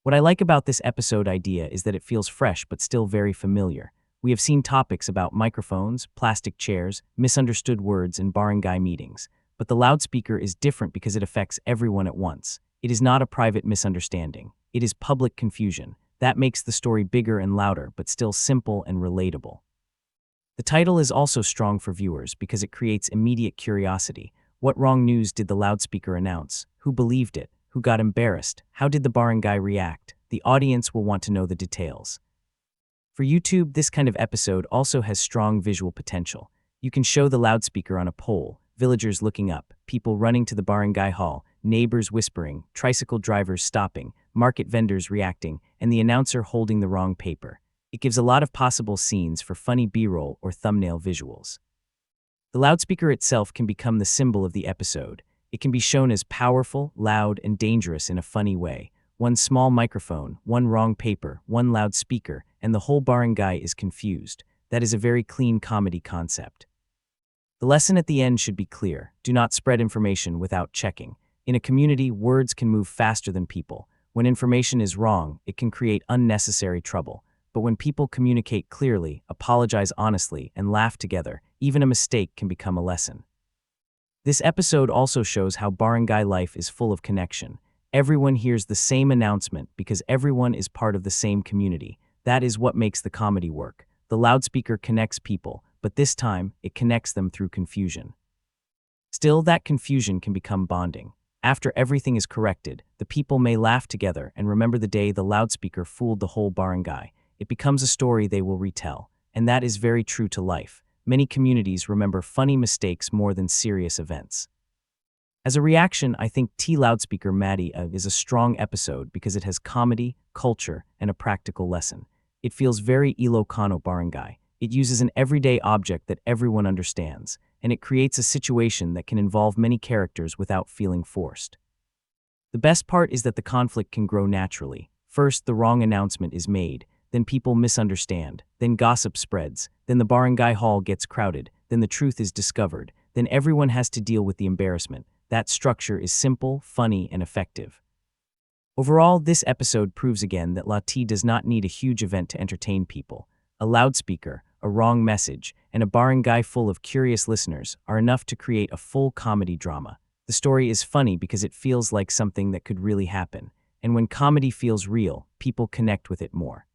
What I like about this episode idea is that it feels fresh but still very familiar. We have seen topics about microphones, plastic chairs, misunderstood words in barangay meetings, but the loudspeaker is different because it affects everyone at once. It is not a private misunderstanding. It is public confusion. That makes the story bigger and louder, but still simple and relatable. The title is also strong for viewers because it creates immediate curiosity. What wrong news did the loudspeaker announce? Who believed it? Who got embarrassed? How did the barangay react? The audience will want to know the details. For YouTube, this kind of episode also has strong visual potential. You can show the loudspeaker on a pole, villagers looking up, people running to the barangay hall, neighbors whispering, tricycle drivers stopping, market vendors reacting, and the announcer holding the wrong paper. It gives a lot of possible scenes for funny B-roll or thumbnail visuals. The loudspeaker itself can become the symbol of the episode. It can be shown as powerful, loud, and dangerous in a funny way. One small microphone, one wrong paper, one loudspeaker, and the whole barangay is confused. That is a very clean comedy concept. The lesson at the end should be clear. Do not spread information without checking. In a community, words can move faster than people. When information is wrong, it can create unnecessary trouble. But when people communicate clearly, apologize honestly, and laugh together, even a mistake can become a lesson. This episode also shows how barangay life is full of connection. Everyone hears the same announcement because everyone is part of the same community. That is what makes the comedy work. The loudspeaker connects people, but this time, it connects them through confusion. Still, that confusion can become bonding. After everything is corrected, the people may laugh together and remember the day the loudspeaker fooled the whole barangay. It becomes a story they will retell, and that is very true to life. Many communities remember funny mistakes more than serious events. As a reaction, I think T Loudspeaker Maddie uh, is a strong episode because it has comedy, culture, and a practical lesson. It feels very Ilocano barangay. It uses an everyday object that everyone understands, and it creates a situation that can involve many characters without feeling forced. The best part is that the conflict can grow naturally. First, the wrong announcement is made, then people misunderstand, then gossip spreads, then the barangay hall gets crowded, then the truth is discovered, then everyone has to deal with the embarrassment. That structure is simple, funny, and effective. Overall, this episode proves again that La T does not need a huge event to entertain people. A loudspeaker, a wrong message, and a barangay full of curious listeners are enough to create a full comedy drama. The story is funny because it feels like something that could really happen, and when comedy feels real, people connect with it more.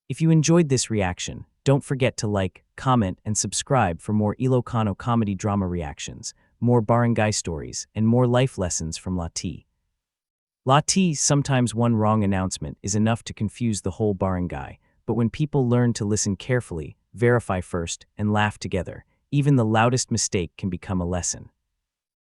If you enjoyed this reaction, don't forget to like, comment, and subscribe for more Ilocano comedy drama reactions, more barangay stories, and more life lessons from La T. La T, sometimes one wrong announcement is enough to confuse the whole barangay, but when people learn to listen carefully, verify first, and laugh together, even the loudest mistake can become a lesson.